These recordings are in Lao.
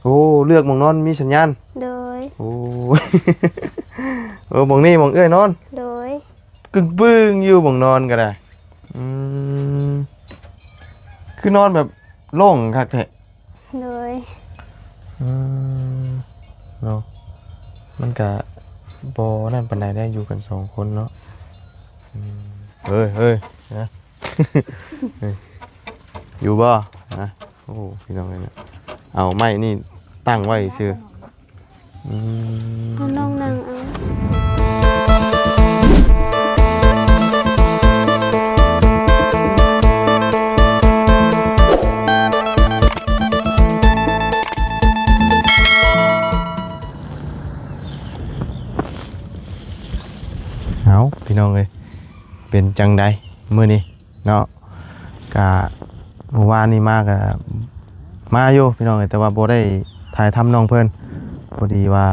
ໂອ້ ເລືອກໝ່ອງນອນມີສັນຍານ. ໂດຍ. ໂອ້ ເອີ ໝ່ອງນີ້ໝ່ອງເອື້ອຍນອນ. ໂດຍ. ກຶ້ງປຶ້ງຢູ່ໝ່ອງນອນກໍໄດ້. ອືມ ຄືນອນແບບໂລ່ງຄັກແທ້. ໂດຍ. ອືມ ເນາະ ມັນກະບໍ່ນັ້ນປານໃດໄດ໋ ຢູ່ກັນສອງຄົນເນາະ. ອືມ ເຮີ້ຍ ເຮີ້ຍ ນະ ຢູ່ບໍ່? ນະ ໂອ້ ພີ່ນ້ອງເອີຍ ເອົາໄມ້ນີ້ຕັ້ງໄວ້ຊື່. ອືມ ເອົານ້ອງນັ່ງເອົາ. ເອົາ ພີ່ນ້ອງເອີຍ ເປັນຈັ່ງໃດມື້ນີ້ເນາະ? ກະມື້ວານນີ້ມາກະມາຢູ່ພີ່ນ້ອງເອີຍ ແຕ່ວ່າບໍ່ໄດ້ຖ່າຍທຳນ້ອງເພິ່ນ ພໍດີວ່າ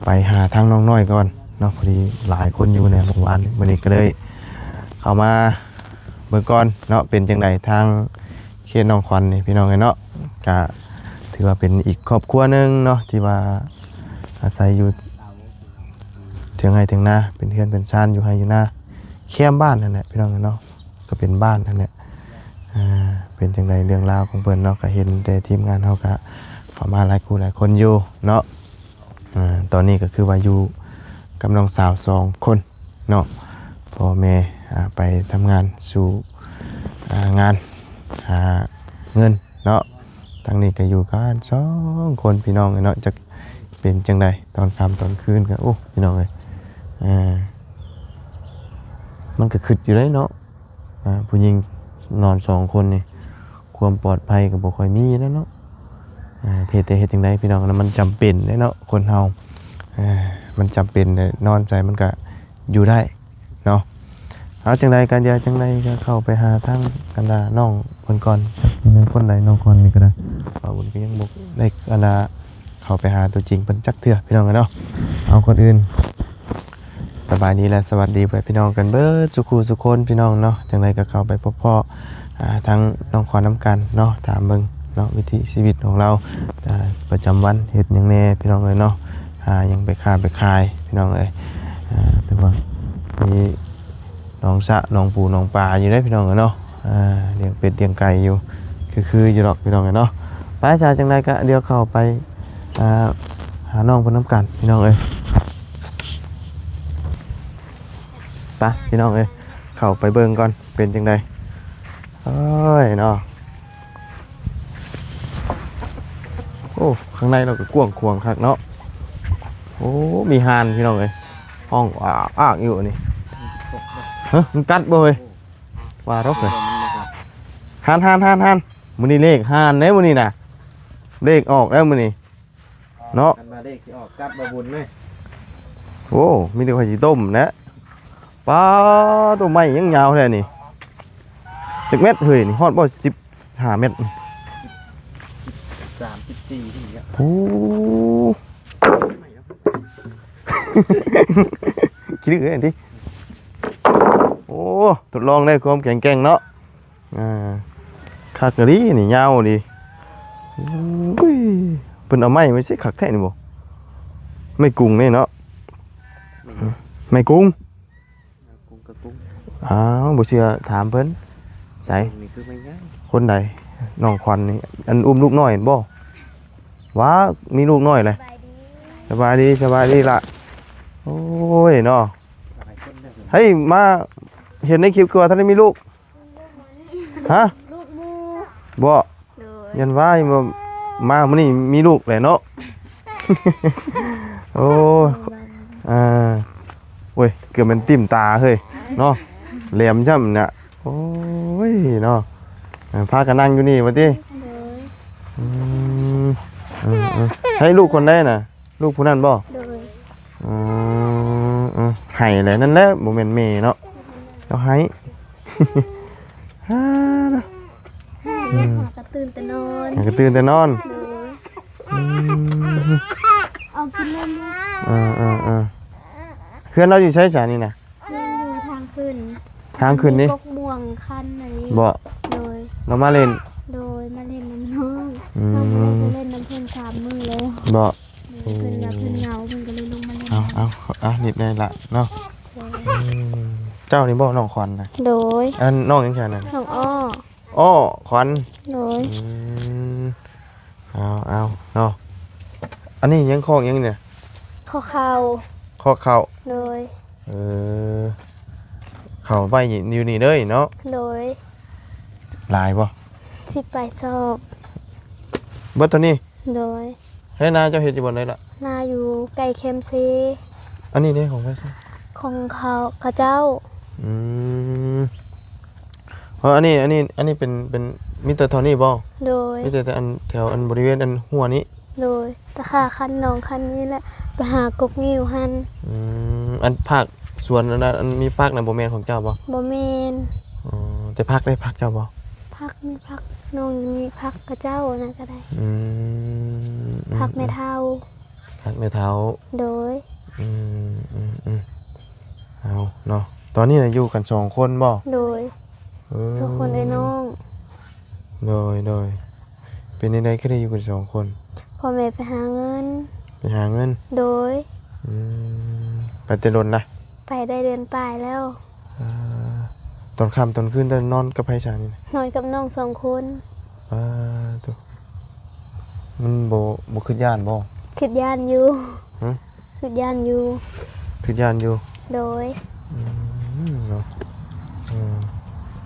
ໄປຫາທາງນ້ອງນ້ອຍກ່ອນເນາະ ພໍດີຫຼາຍຄົນຢູ່ແດ່ມື້ວານ. ມື້ນີ້ກໍເລີຍເຂົ້າມາເບິ່ງກ່ອນເນາະ ເປັນຈັ່ງໃດທາງເຂດໜອງຂວັນນີ້ພີ່ນ້ອງເອີຍເນາະ. ກະຖືວ່າເປັນອີກຄອບຄົວໜຶ່ງເນາະ ທີ່ວ່າອາໄສຢູ່ເຖິງໄຮ່ເຖິງນາ ເປັນເຮືອນເປັນຊານຢູ່ໄຮ່ຢູ່ນາ ແຄມບ້ານຫັ້ນແຫຼະພີ່ນ້ອງເອີຍເນາະ. ກໍເປັນບ້ານຫັ້ນແຫຼະ. ອ່າ ເປັນຈັ່ງໃດເລື່ອງລາວຂອງເພິ່ນເນາະ ກໍເຫັນແຕ່ທີມງານເຮົາກໍເຂົ້າມາຫຼາຍຄູ່ຫຼາຍຄົນຢູ່ເນາະ. ອ່າ ຕອນນີ້ກໍຄືວ່າຢູ່ກັບນ້ອງສາວສອງຄົນເນາະ ພໍ່ແມ່ ອ່າ ໄປທຳງານສູ່ ອ່າ ງານຫາເງິນເນາະ. ທາງນີ້ກໍຢູ່ກັນສອງຄົນພີ່ນ້ອງເອີຍເນາະ ຈັກເປັນຈັ່ງໃດຕອນຄ່ຳຕອນຄືນກໍ ໂອ້ ພີ່ນ້ອງເອີຍ ອ່າ ມັນກໍຄຶດຢູ່ເດ້ເນາະ. ອ່າ ຜູ້ຍິງນອນສອງຄົນນີ້ ຄວາມປອດໄພກໍບໍ່ຄ່ອຍມີແລ້ວເນາະ. ອ່າ ເຮັດແຕ່ເຮັດຈັ່ງໃດພີ່ນ້ອງ ມັນຈຳເປັນເດ້ເນາະ ຄົນເຮົາ ອ່າ ມັນຈຳເປັນ ນອນໃສມັນກະຢູ່ໄດ້ເນາະ. ເອົາ ຈັ່ງໃດກໍດຽວ ຈັ່ງໃດກໍເຂົ້າໄປຫາທາງອັນດານ້ອງເພິ່ນກ່ອນ ຈັກຊິແມ່ນຄົນໃດ ນ້ອງຄວັນນີ້ກໍໄດ້ ວ່າບຸນກໍຍັງບໍ່ໄດ້ອັນດາ ເຂົ້າໄປຫາຕົວຈິງເພິ່ນຈັກເທື່ອພີ່ນ້ອງເອີຍເນາະ. ເອົາ ກ່ອນອື່ນ ສະບາຍດີ ແລະ ສະຫວັດດີພໍ່ແມ່ພີ່ນ້ອງກັນເບິດສູ່ຄູ່ສູ່ຄົນພີ່ນ້ອງເນາະ. ຈັ່ງໃດກໍເຂົ້າໄປພົບພໍ້ ອ່າ ທາງນ້ອງຄວັນນຳກັນເນາະ ຖາມເບິ່ງເນາະ ວິຖີຊີວິດຂອງລາວ ອ່າ ປະຈຳວັນເຮັດຫຍັງແດ່ພີ່ນ້ອງເອີຍເນາະ. ຫາຫຍັງໄປຄ້າໄປຂາຍພີ່ນ້ອງເອີຍ. ອ່າ ແຕ່ວ່າມີ ໜອງສະ ໜອງປູ ໜອງປາຢູ່ເດ້ພີ່ນ້ອງເອີຍເນາະ. ອ່າ ລ້ຽງເປັດລ້ຽງໄກ່ຢູ່ ຄືໆຢູ່ດອກພີ່ນ້ອງເອີຍເນາະ. ໄປຊະ ຈັ່ງໃດກະດຽວເຂົ້າໄປ ອ່າ ຫານ້ອງເພິ່ນນຳກັນພີ່ນ້ອງເອີຍ. ໄປພີ່ນ້ອງເອີຍ ເຂົ້າໄປເບິ່ງກ່ອນເປັນຈັ່ງໃດ. ໂອ້ຍເນາະ ໂອ້ ຂ້າງໃນລາວກໍກວ້າງຂວາງຄັກເນາະ. ໂອ້ ມີຫ່ານພີ່ນ້ອງເອີຍ ຮ້ອງອາກໆຢູ່ນີ້. ຮະ ມັນກັດບໍ່ເຮີ້ຍ? ວ່າດອກເຮີ້ຍ. ຫັ້ນໆໆໆ ມື້ນີ້ເລກຫ່ານເດ້ມື້ນີ້ນະ ເລກອອກແລ້ວມື້ນີ້ເນາະ. ຄັນວ່າເລກຊິອອກກັດບໍ່ບຸນເດ້. ໂອ້ ມີແຕ່ຂ້ອຍຊິຕົ້ມແຫຼະ. ປາໂຕ ໄມ້ຍັງຍາວແທ້ນີ້. ຈັກແມັດເຮີ້ຍນີ້ ຮອດບໍ່ ສິບຫ້າແມັດ? ສິບສາມ ສິບສີ່ນີ້ແຫຼະ. ໂອ້ ຂີ້ດື້ເອີຍຕິ. ໂອ້ ທົດລອງໄດ້ຄວາມແຂງແກ່ງເນາະ. ອ່າ ຄັກອີ່ຫຼີນີ້ ຍາວອີ່ຫຼີ. ໂອ້ຍ ເພິ່ນເອົາໄມ້ໄວ້ໃສຄັກແທ້ນີ້ບໍ່? ໄມ້ກຸງນີ້ເນາະ. ໄມ້ກຸງ ກຸງກະກຸງ. ອ້າວ ບໍ່ເຊື່ອຖາມເພິ່ນ. ໃສ? ນີ້ຄືໄມ້ໃຫຍ່. ຄົນໃດ? ນ້ອງຂວັນນີ້ ອັນອຸ້ມລູກນ້ອຍຫັ້ນບໍ່? ວ້າ ມີລູກນ້ອຍແຫຼະ. ສະບາຍດີ ສະບາຍດີ ສະບາຍດີລະ. ໂອ້ຍເນາະ ຫຼາຍຄົນເດ້. ເຮີ້ຍ ມາເຫັນໃນຄລິບຄືວ່າທັນໄດ້ມີລູກ. ຮະ? ລູກໝູ່. ບໍ່? ໂດຍ. ຍັນວ່າມາມື້ນີ້ມີລູກແຫຼະເນາະ. ໂອ້ຍ ອ່າ ໂອ້ຍ ເກືອບແມ່ນຕິ່ມຕາເຮີ້ຍເນາະ ແຫຼມຊ້ຳນະ. ໂອ້ຍເນາະ ເອີ ພາກັນນັ່ງຢູ່ນີ້ວ່າຕິ? ໂດຍ. ອືມ ເອີໆ ໃຫ້ລູກຄົນໃດນະ? ລູກຜູ້ນັ້ນບໍ່? ໂດຍ. ອືມ ອືມ ໄຫ້ແຫຼະ ນັ້ນແຫຼະ ບໍ່ແມ່ນແມ່ເນາະ ລາວໄຫ້. ຫາ ອືມ ຫາກະຕື່ນແຕ່ນອນ ຫາກະຕື່ນແຕ່ນອນ. ໂດຍ. ອືມ ເອົາກິນເລີຍລູກ. ເອີໆໆ ເຮືອນລາວຢູ່ໃສຊະນີ້ນະ? ເຮືອນຢູ່ທາງຂຶ້ນ ທາງຂຶ້ນນີ້ ກົກມ່ວງຄັນນີ້. ບໍ່? ໂດຍ. ລາວມາຫຼິ້ນ? ໂດຍ ມາຫຼິ້ນນຳນ້ອງ. ອືມ. ນ້ອງ ອືມ ບໍ່ໄດ້ໄປຫຼິ້ນນຳເພິ່ນສາມມື້ແລ້ວ ບໍ່? ໂດຍ ເພິ່ນວ່າເພິ່ນເຫງົາ ເພິ່ນກໍເລີຍລົງມາຫຼິ້ນ ເອົາ ເອົາ ເອົາ ນິດໜ້ອຍລະເນາະ ໂດຍ ອືມ ເຈົ້ານີ້ບໍ່ ນ້ອງຂວັນນະ? ໂດຍ ອັນ ນ້ອງຫຍັງຊັ້ນນະ? ນ້ອງອ້ອ ອ້ອ ຂວັນ ໂດຍ ອືມ ເອົາ ເອົາ ເນາະ ອັນນີ້ຫຍັງ ຄອກຫຍັງນີ້? ຄອກເຂົ້າ ຄອກເຂົ້າ ໂດຍ ເອີ ເຂົ້າໄວ້ຢູ່ນີ້ເລີຍເນາະ ໂດຍ ຫຼາຍບໍ່? ສິບປາຍສອບ ເບິດເທົ່ານີ້ ໂດຍ ໃຫ້ນາເຈົ້າເຮັດຢູ່ບ່ອນໃດລະ? ນາຢູ່ໃກ້ແຄມເຊ ອັນນີ້ເດ້ ຂອງໃຜຊັ້ນ? ຂອງເຂົາ ເຂົາເຈົ້າ ອືມ ເອີ ອັນນີ້ ອັນນີ້ ອັນນີ້ເປັນ ເປັນ ມີແຕ່ເທົ່ານີ້ບໍ່? ໂດຍ ມີແຕ່ ແຕ່ອັນ ແຖວອັນບໍລິເວນອັນຮົ້ວນີ້ ໂດຍ ຕາຂ້າຄັນໜອງຄັນນີ້ແຫຼະ ໄປຫາກົກງິ້ວຫັ້ນ ອືມ ອັນພາກສວນອັນນັ້ນ ອັນມີຜັກນະ ບໍ່ແມ່ນຂອງເຈົ້າບໍ່? ບໍ່ແມ່ນ ອໍ ແຕ່ຜັກເດ້ ຜັກເຈົ້າບໍ່? ຜັກ ມີຜັກ ນ້ອງມີຜັກຂະເຈົ້ານະກໍໄດ້ ອືມ ຜັກແມ່ເຖົ້າ ຜັກແມ່ເຖົ້າ ໂດຍ ອືມ ອືມ ອືມ ເອົາເນາະ ຕອນນີ້ນະຢູ່ກັນສອງຄົນບໍ່? ໂດຍ ເອີ ສອງຄົນເອື້ອຍນ້ອງ ໂດຍ ໂດຍ ເປັນຈັ່ງໃດຄືໄດ້ຢູ່ກັນສອງຄົນ? ພໍ່ແມ່ໄປຫາເງິນ ໄປຫາເງິນ ໂດຍ ອືມ ໄປແຕ່ດົນລະ? ໄປໄດ້ເດືອນປາຍແລ້ວ ອ່າ ຕອນຄ່ຳຕອນຄືນເຈົ້ານອນກັບໃຜຊະນີ້ນະ? ນອນກັບນ້ອງສອງຄົນ ອ່າ ໂທ້ ມັນບໍ່ ບໍ່ຄິດຢ້ານບໍ່? ຄິດຢ້ານຢູ່ ຮະ? ຄິດຢ້ານຢູ່ ຄິດຢ້ານຢູ່ ໂດຍ ອືມ ເນາະ ເອີ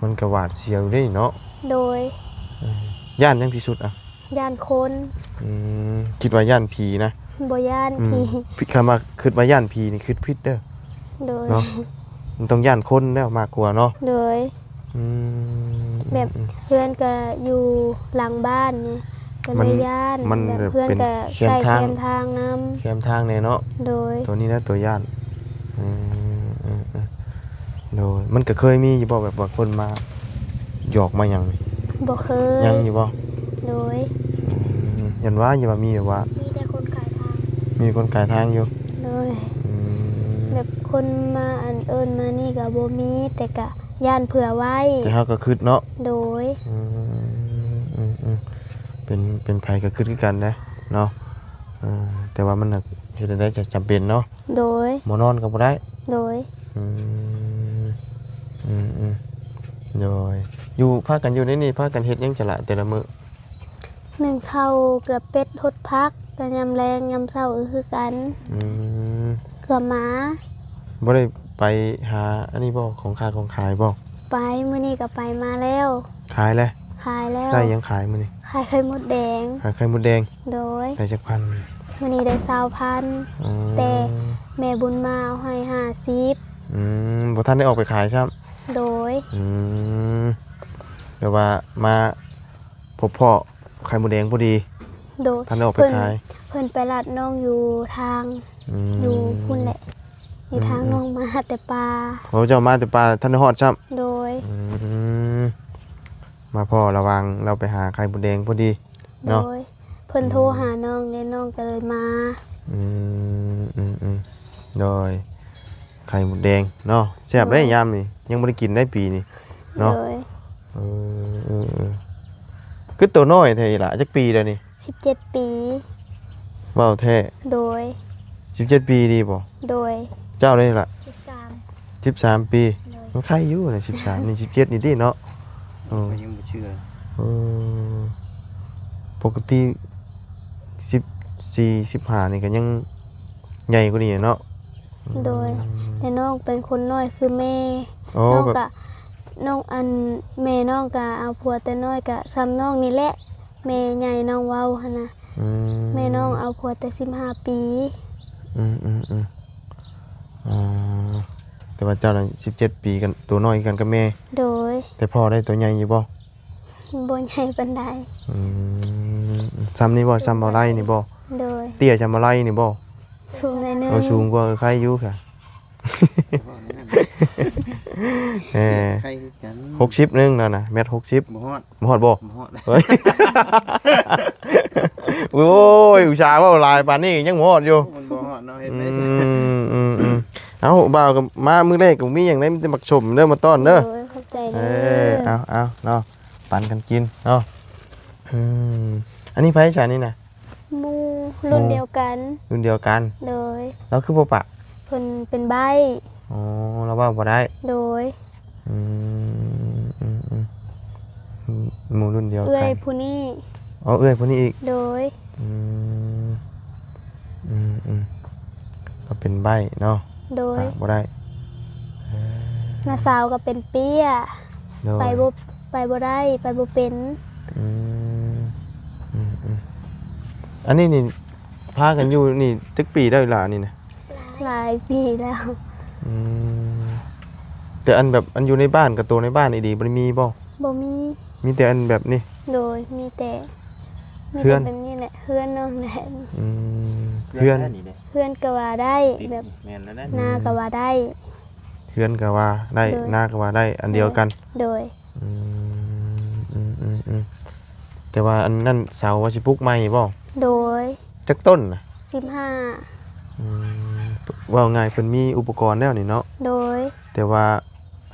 ມັນກະຫວາດສຽວເດ້ເນາະ ໂດຍ ເອີ ຢ້ານຫຍັງທີ່ສຸດອະ? ຢ້ານຄົນ ອືມ ຄິດວ່າຢ້ານຜີນະ? ບໍ່ຢ້ານ ອືມ ຜີ ຄຳວ່າຄິດວ່າຢ້ານຜີນີ້ຄິດຜິດເດີ້ ໂດຍ ເນາະ ມັນຕ້ອງຢ້ານຄົນແລ້ວມາກກວ່າເນາະ ໂດຍ ອືມ ແບບ ອືມ ເຮືອນກໍຢູ່ຫຼັງບ້ານນີ້ ກໍເລີຍຢ້ານ ມັນ ມັນແບບ ແບບເຮືອນກໍໃກ້ແຄມທາງນຳ ແຄມທາງແດ່ເນາະ ໂດຍ ໂຕນີ້ນະໂຕຢ້ານ ອືມ ອືມ ອືມ ໂດຍ ມັນກໍເຄີຍມີຢູ່ບໍ່ ແບບວ່າຄົນມາຫຍອກມາຫຍັງນີ້? ບໍ່ເຄີຍ ຍັງຢູ່ບໍ່? ໂດຍ ອືມ ຢ້ານວ່າ ຢ້ານວ່າມີແບບວ່າ ມີແຕ່ຄົນຂາຍທາງ ມີຄົນຂາຍທາງຢູ່ ໂດຍ ອືມ ແບບຄົນມາອັນເອີ້ນມານີ້ກໍບໍ່ມີ ແຕ່ກໍຢ້ານເຜື່ອໄວ້ ແຕ່ເຮົາກໍຄິດເນາະ ໂດຍ ອືມ ອືມ ອືມ ເປັນ ເປັນໃຜກໍຄິດຄືກັນເດ້ເນາະ ເອີ ແຕ່ວ່າມັນໜັກ ເຮັດແນວໃດຈະຈຳເປັນເນາະ ໂດຍ ບໍ່ນອນກໍບໍ່ໄດ້ ໂດຍ ອືມ ອືມ ອືມ ໂດຍ ຢູ່ ພາກັນຢູ່ໃນນີ້ ພາກັນເຮັດຫຍັງຈະລະແຕ່ລະມື້? ໜຶ້ງເຂົ້າ ເກືອເປັດ ຫົດຜັກ ແຕ່ຍາມແລງຍາມເຊົ້າກໍຄືກັນ ອືມ ເກືອໝາ ບໍ່ໄດ້ໄປຫາອັນນີ້ບໍ່ ຂອງຄ້າຂອງຂາຍບໍ່? ໄປ ມື້ນີ້ກໍໄປມາແລ້ວ ຂາຍແລ້ວ? ຂາຍແລ້ວ ໄດ້ຫຍັງຂາຍມື້ນີ້? ຂາຍໄຂ່ມົດແດງ ຂາຍໄຂ່ມົດແດງ ໂດຍ ໄດ້ຈັກພັນ? ມື້ນີ້ໄດ້ຊາວພັນ ອືມ ແຕ່ແມ່ບຸນມາເອົາໃຫ້ຫ້າສິບ ອືມ ບໍ່ທັນໄດ້ອອກໄປຂາຍຊ້ຳ ໂດຍ ອືມ ແຕ່ວ່າມາ ພົບພໍ້ໄຂ່ມົດແດງພໍດີ ໂດຍ ທ່ານໄດ້ອອກໄປຂາຍ ເພິ່ນ ເພິ່ນໄປລັດນ້ອງຢູ່ທາງ ອືມ ຢູ່ພຸ້ນແຫຼະ ຢູ່ທາງ ອືມ ນ້ອງມາແຕ່ປ່າ ໂອ້ ເຈົ້າມາແຕ່ປ່າ ທ່ານໄດ້ຮອດຊ້ຳ ໂດຍ ອືມ ມາພໍ້ລະຫວ່າງລາວໄປຫາໄຂ່ມົດແດງພໍດີເນາະ ໂດຍ ເພິ່ນໂທຫາ ອືມ ນ້ອງແລ້ວ ນ້ອງກໍເລີຍມາ ອືມ ອືມ ອືມ ໂດຍ ໄຂ່ມົດແດງເນາະ ແຊບເດ້ ໂດຍ ຍາມນີ້ ຍັງບໍ່ໄດ້ກິນໄດ້ປີນີ້ເນາະ ໂດຍ ເອີ ເອີ ເອີ ຄືໂຕນ້ອຍແທ້ອີ່ຫຼ້າ ຈັກປີແລ້ວນີ້? ສິບເຈັດປີ ເວົ້າແທ້ ໂດຍ ສິບເຈັດປີດີບໍ່? ໂດຍ ເຈົ້າເດ້ລະ? ສິບສາມ ສິບສາມປີ ໂດຍ ມັນໄຄຢູ່ນະ ສິບສາມ ນີ້ ສິບເຈັດນີ້ຕິເນາະ ເອີ ຂ້ອຍຍັງບໍ່ເຊື່ອ ເອີ ປົກກະຕິ ສິບສີ່ ສິບຫ້າ ນີ້ກໍຍັງໃຫຍ່ກວ່ານີ້ເນາະ ໂດຍ ອືມ ແຕ່ນ້ອງເປັນຄົນນ້ອຍຄືແມ່ ໂອ້ ນ້ອງ ແບບ ກະ ນ້ອງ ອັນ ແມ່ນ້ອງກະເອົາຜົວແຕ່ນ້ອຍ ກະສ່ຳນ້ອງນີ້ແຫຼະ ແມ່ໃຫຍ່ນ້ອງເວົ້າຫັ້ນນະ ອືມ ແມ່ນ້ອງເອົາຜົວແຕ່ສິບຫ້າປີ ອືມ ອືມ ອືມ ອໍ ແຕ່ວ່າເຈົ້ານັ້ນສິບເຈັດປີກັນ ໂຕນ້ອຍຄືກັນກັບແມ່ ໂດຍ ແຕ່ພໍ່ໄດ້ໂຕໃຫຍ່ຢູ່ບໍ່? ບໍ່ໃຫຍ່ປານໃດ ອືມ ສ່ຳນີ້ບໍ່? ສ່ຳເບົາໄລ່ນີ້ບໍ່? ໂດຍ ເຕ້ຍສ່ຳເບົາໄລ່ນີ້ບໍ່? ສູງໜ້ອຍໜຶ່ງ ເອີ ສູງກວ່າ ເອີ ໄຄຢູ່ກະ ເອີ ໄຄຄືກັນ ຫົກສິບໜຶ່ງແລ້ວນະ ແມັດຫົກສິບ ບໍ່ຮອດ ບໍ່ຮອດບໍ່? ບໍ່ຮອດ ເຮີ້ຍ ໂອ້ຍ ອຸດສ່າເວົ້າຫຼາຍປານນີ້ຍັງບໍ່ຮອດຢູ່ ມັນບໍ່ຮອດເນາະ ເຮັດໄດ້ ອືມ ອືມ ອືມ ເອົາ ບ່າວກໍມາມື້ແລກກໍບໍ່ມີຫຍັງໃດ ມີແຕ່ໝາກສົ້ມເດີ ມາຕ້ອນເດີ ໂດຍ ຂອບໃຈເດີ ເອີ ເອົາ ເອົາເນາະ ປັນກັນກິນເນາະ ອືມ ອັນນີ້ໃຜຊະນີ້ນະ? ໝູ່ ໝູ່ ລຸ້ນດຽວກັນ ລຸ້ນດຽວກັນ. ໂດຍ. ລາວຄືບໍ່ປະ? ເພິ່ນເປັນໃບ້. ອໍ ລາວເວົ້າບໍ່ໄດ້. ໂດຍ. ອືມ ອືມໆ ໝູ່ລຸ້ນດຽວກັນ ເອື້ອຍຜູ້ນີ້. ອໍ ເອື້ອຍຜູ້ນີ້ອີກ. ໂດຍ. ອືມ ອືມໆ ກໍເປັນໃບ້ເນາະ. ໂດຍ. ປະບໍ່ໄດ້. ເອີ ນ້າສາວກໍເປັນເປ້ຍ. ໂດຍ. ໄປບໍ່ ໄປບໍ່ໄດ້ ໄປບໍ່ເປັນ. ອືມ ອືມໆ ອັນນີ້ນີ້ ພາກັນຢູ່ນີ້ຈັກປີແລ້ວອີ່ຫຼ້ານີ້ນະ? ຫຼາຍປີແລ້ວ. ອືມ ແຕ່ອັນແບບ ອັນຢູ່ໃນບ້ານ ກັບໂຕໃນບ້ານອີ່ດີ ບໍ່ໄດ້ມີບໍ່? ບໍ່ມີ. ມີແຕ່ອັນແບບນີ້? ໂດຍ. ມີແຕ່ ມີແຕ່ແບບນີ້ແຫຼະ ເຮືອນນ້ອງແຫຼະ. ອືມ ເຮືອນ ເຮືອນກໍວ່າໄດ້ ແບບ ແມ່ນແລ້ວນະ ນາກໍວ່າໄດ້. ເຮືອນກໍວ່າໄດ້ ໂດຍ ນາກໍວ່າໄດ້ ອັນດຽວກັນ. ໂດຍ. ອືມ ອືມໆ ແຕ່ວ່າອັນນັ້ນເສົາວ່າຊິປຸກໃໝ່ບໍ່? ໂດຍ. ຈັກຕົ້ນນະ? ສິບຫ້າ. ອືມ ເວົ້າງ່າຍເພິ່ນມີອຸປະກອນແລ້ວນີ້ເນາະ. ໂດຍ. ແຕ່ວ່າ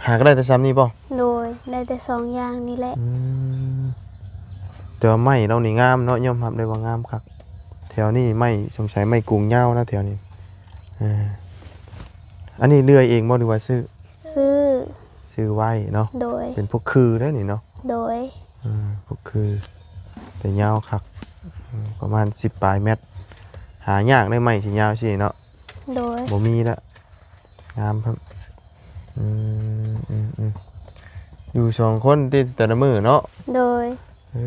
ຫາກໍໄດ້ແຕ່ຊ່ຳນີ້ບໍ່? ໂດຍ. ໄດ້ແຕ່ສອງຢ່າງນີ້ແຫຼະ. ອືມ ແຕ່ວ່າໄມ້ລາວນີ້ງາມເນາະ ຍອມຮັບໄດ້ວ່າງາມຄັກ. ແຖວນີ້ໄມ້ ສົງໄສໄມ້ກຸງຍາວນະແຖວນີ້. ເອີ ອັນນີ້ເລື່ອຍເອງບໍ່ ຫຼືວ່າຊື້? ຊື້. ຊື້ໄວ້ເນາະ. ໂດຍ. ເປັນພວກຄືເດ້ນີ້ເນາະ. ໂດຍ. ອືມ ພວກຄື ແຕ່ຍາວຄັກ ອືມ ປະມານສິບປາຍແມັດ. ຫາຍາກໄດ໋ໄມ້ທີ່ຍາວຊີ້ເນາະ. ໂດຍ. ບໍ່ມີລະ ງາມພັ້ງ. ອືມ ອືມໆ ຢູ່ສອງຄົນຕິ ແຕ່ລະມື້ເນາະ. ໂດຍ. ເອີ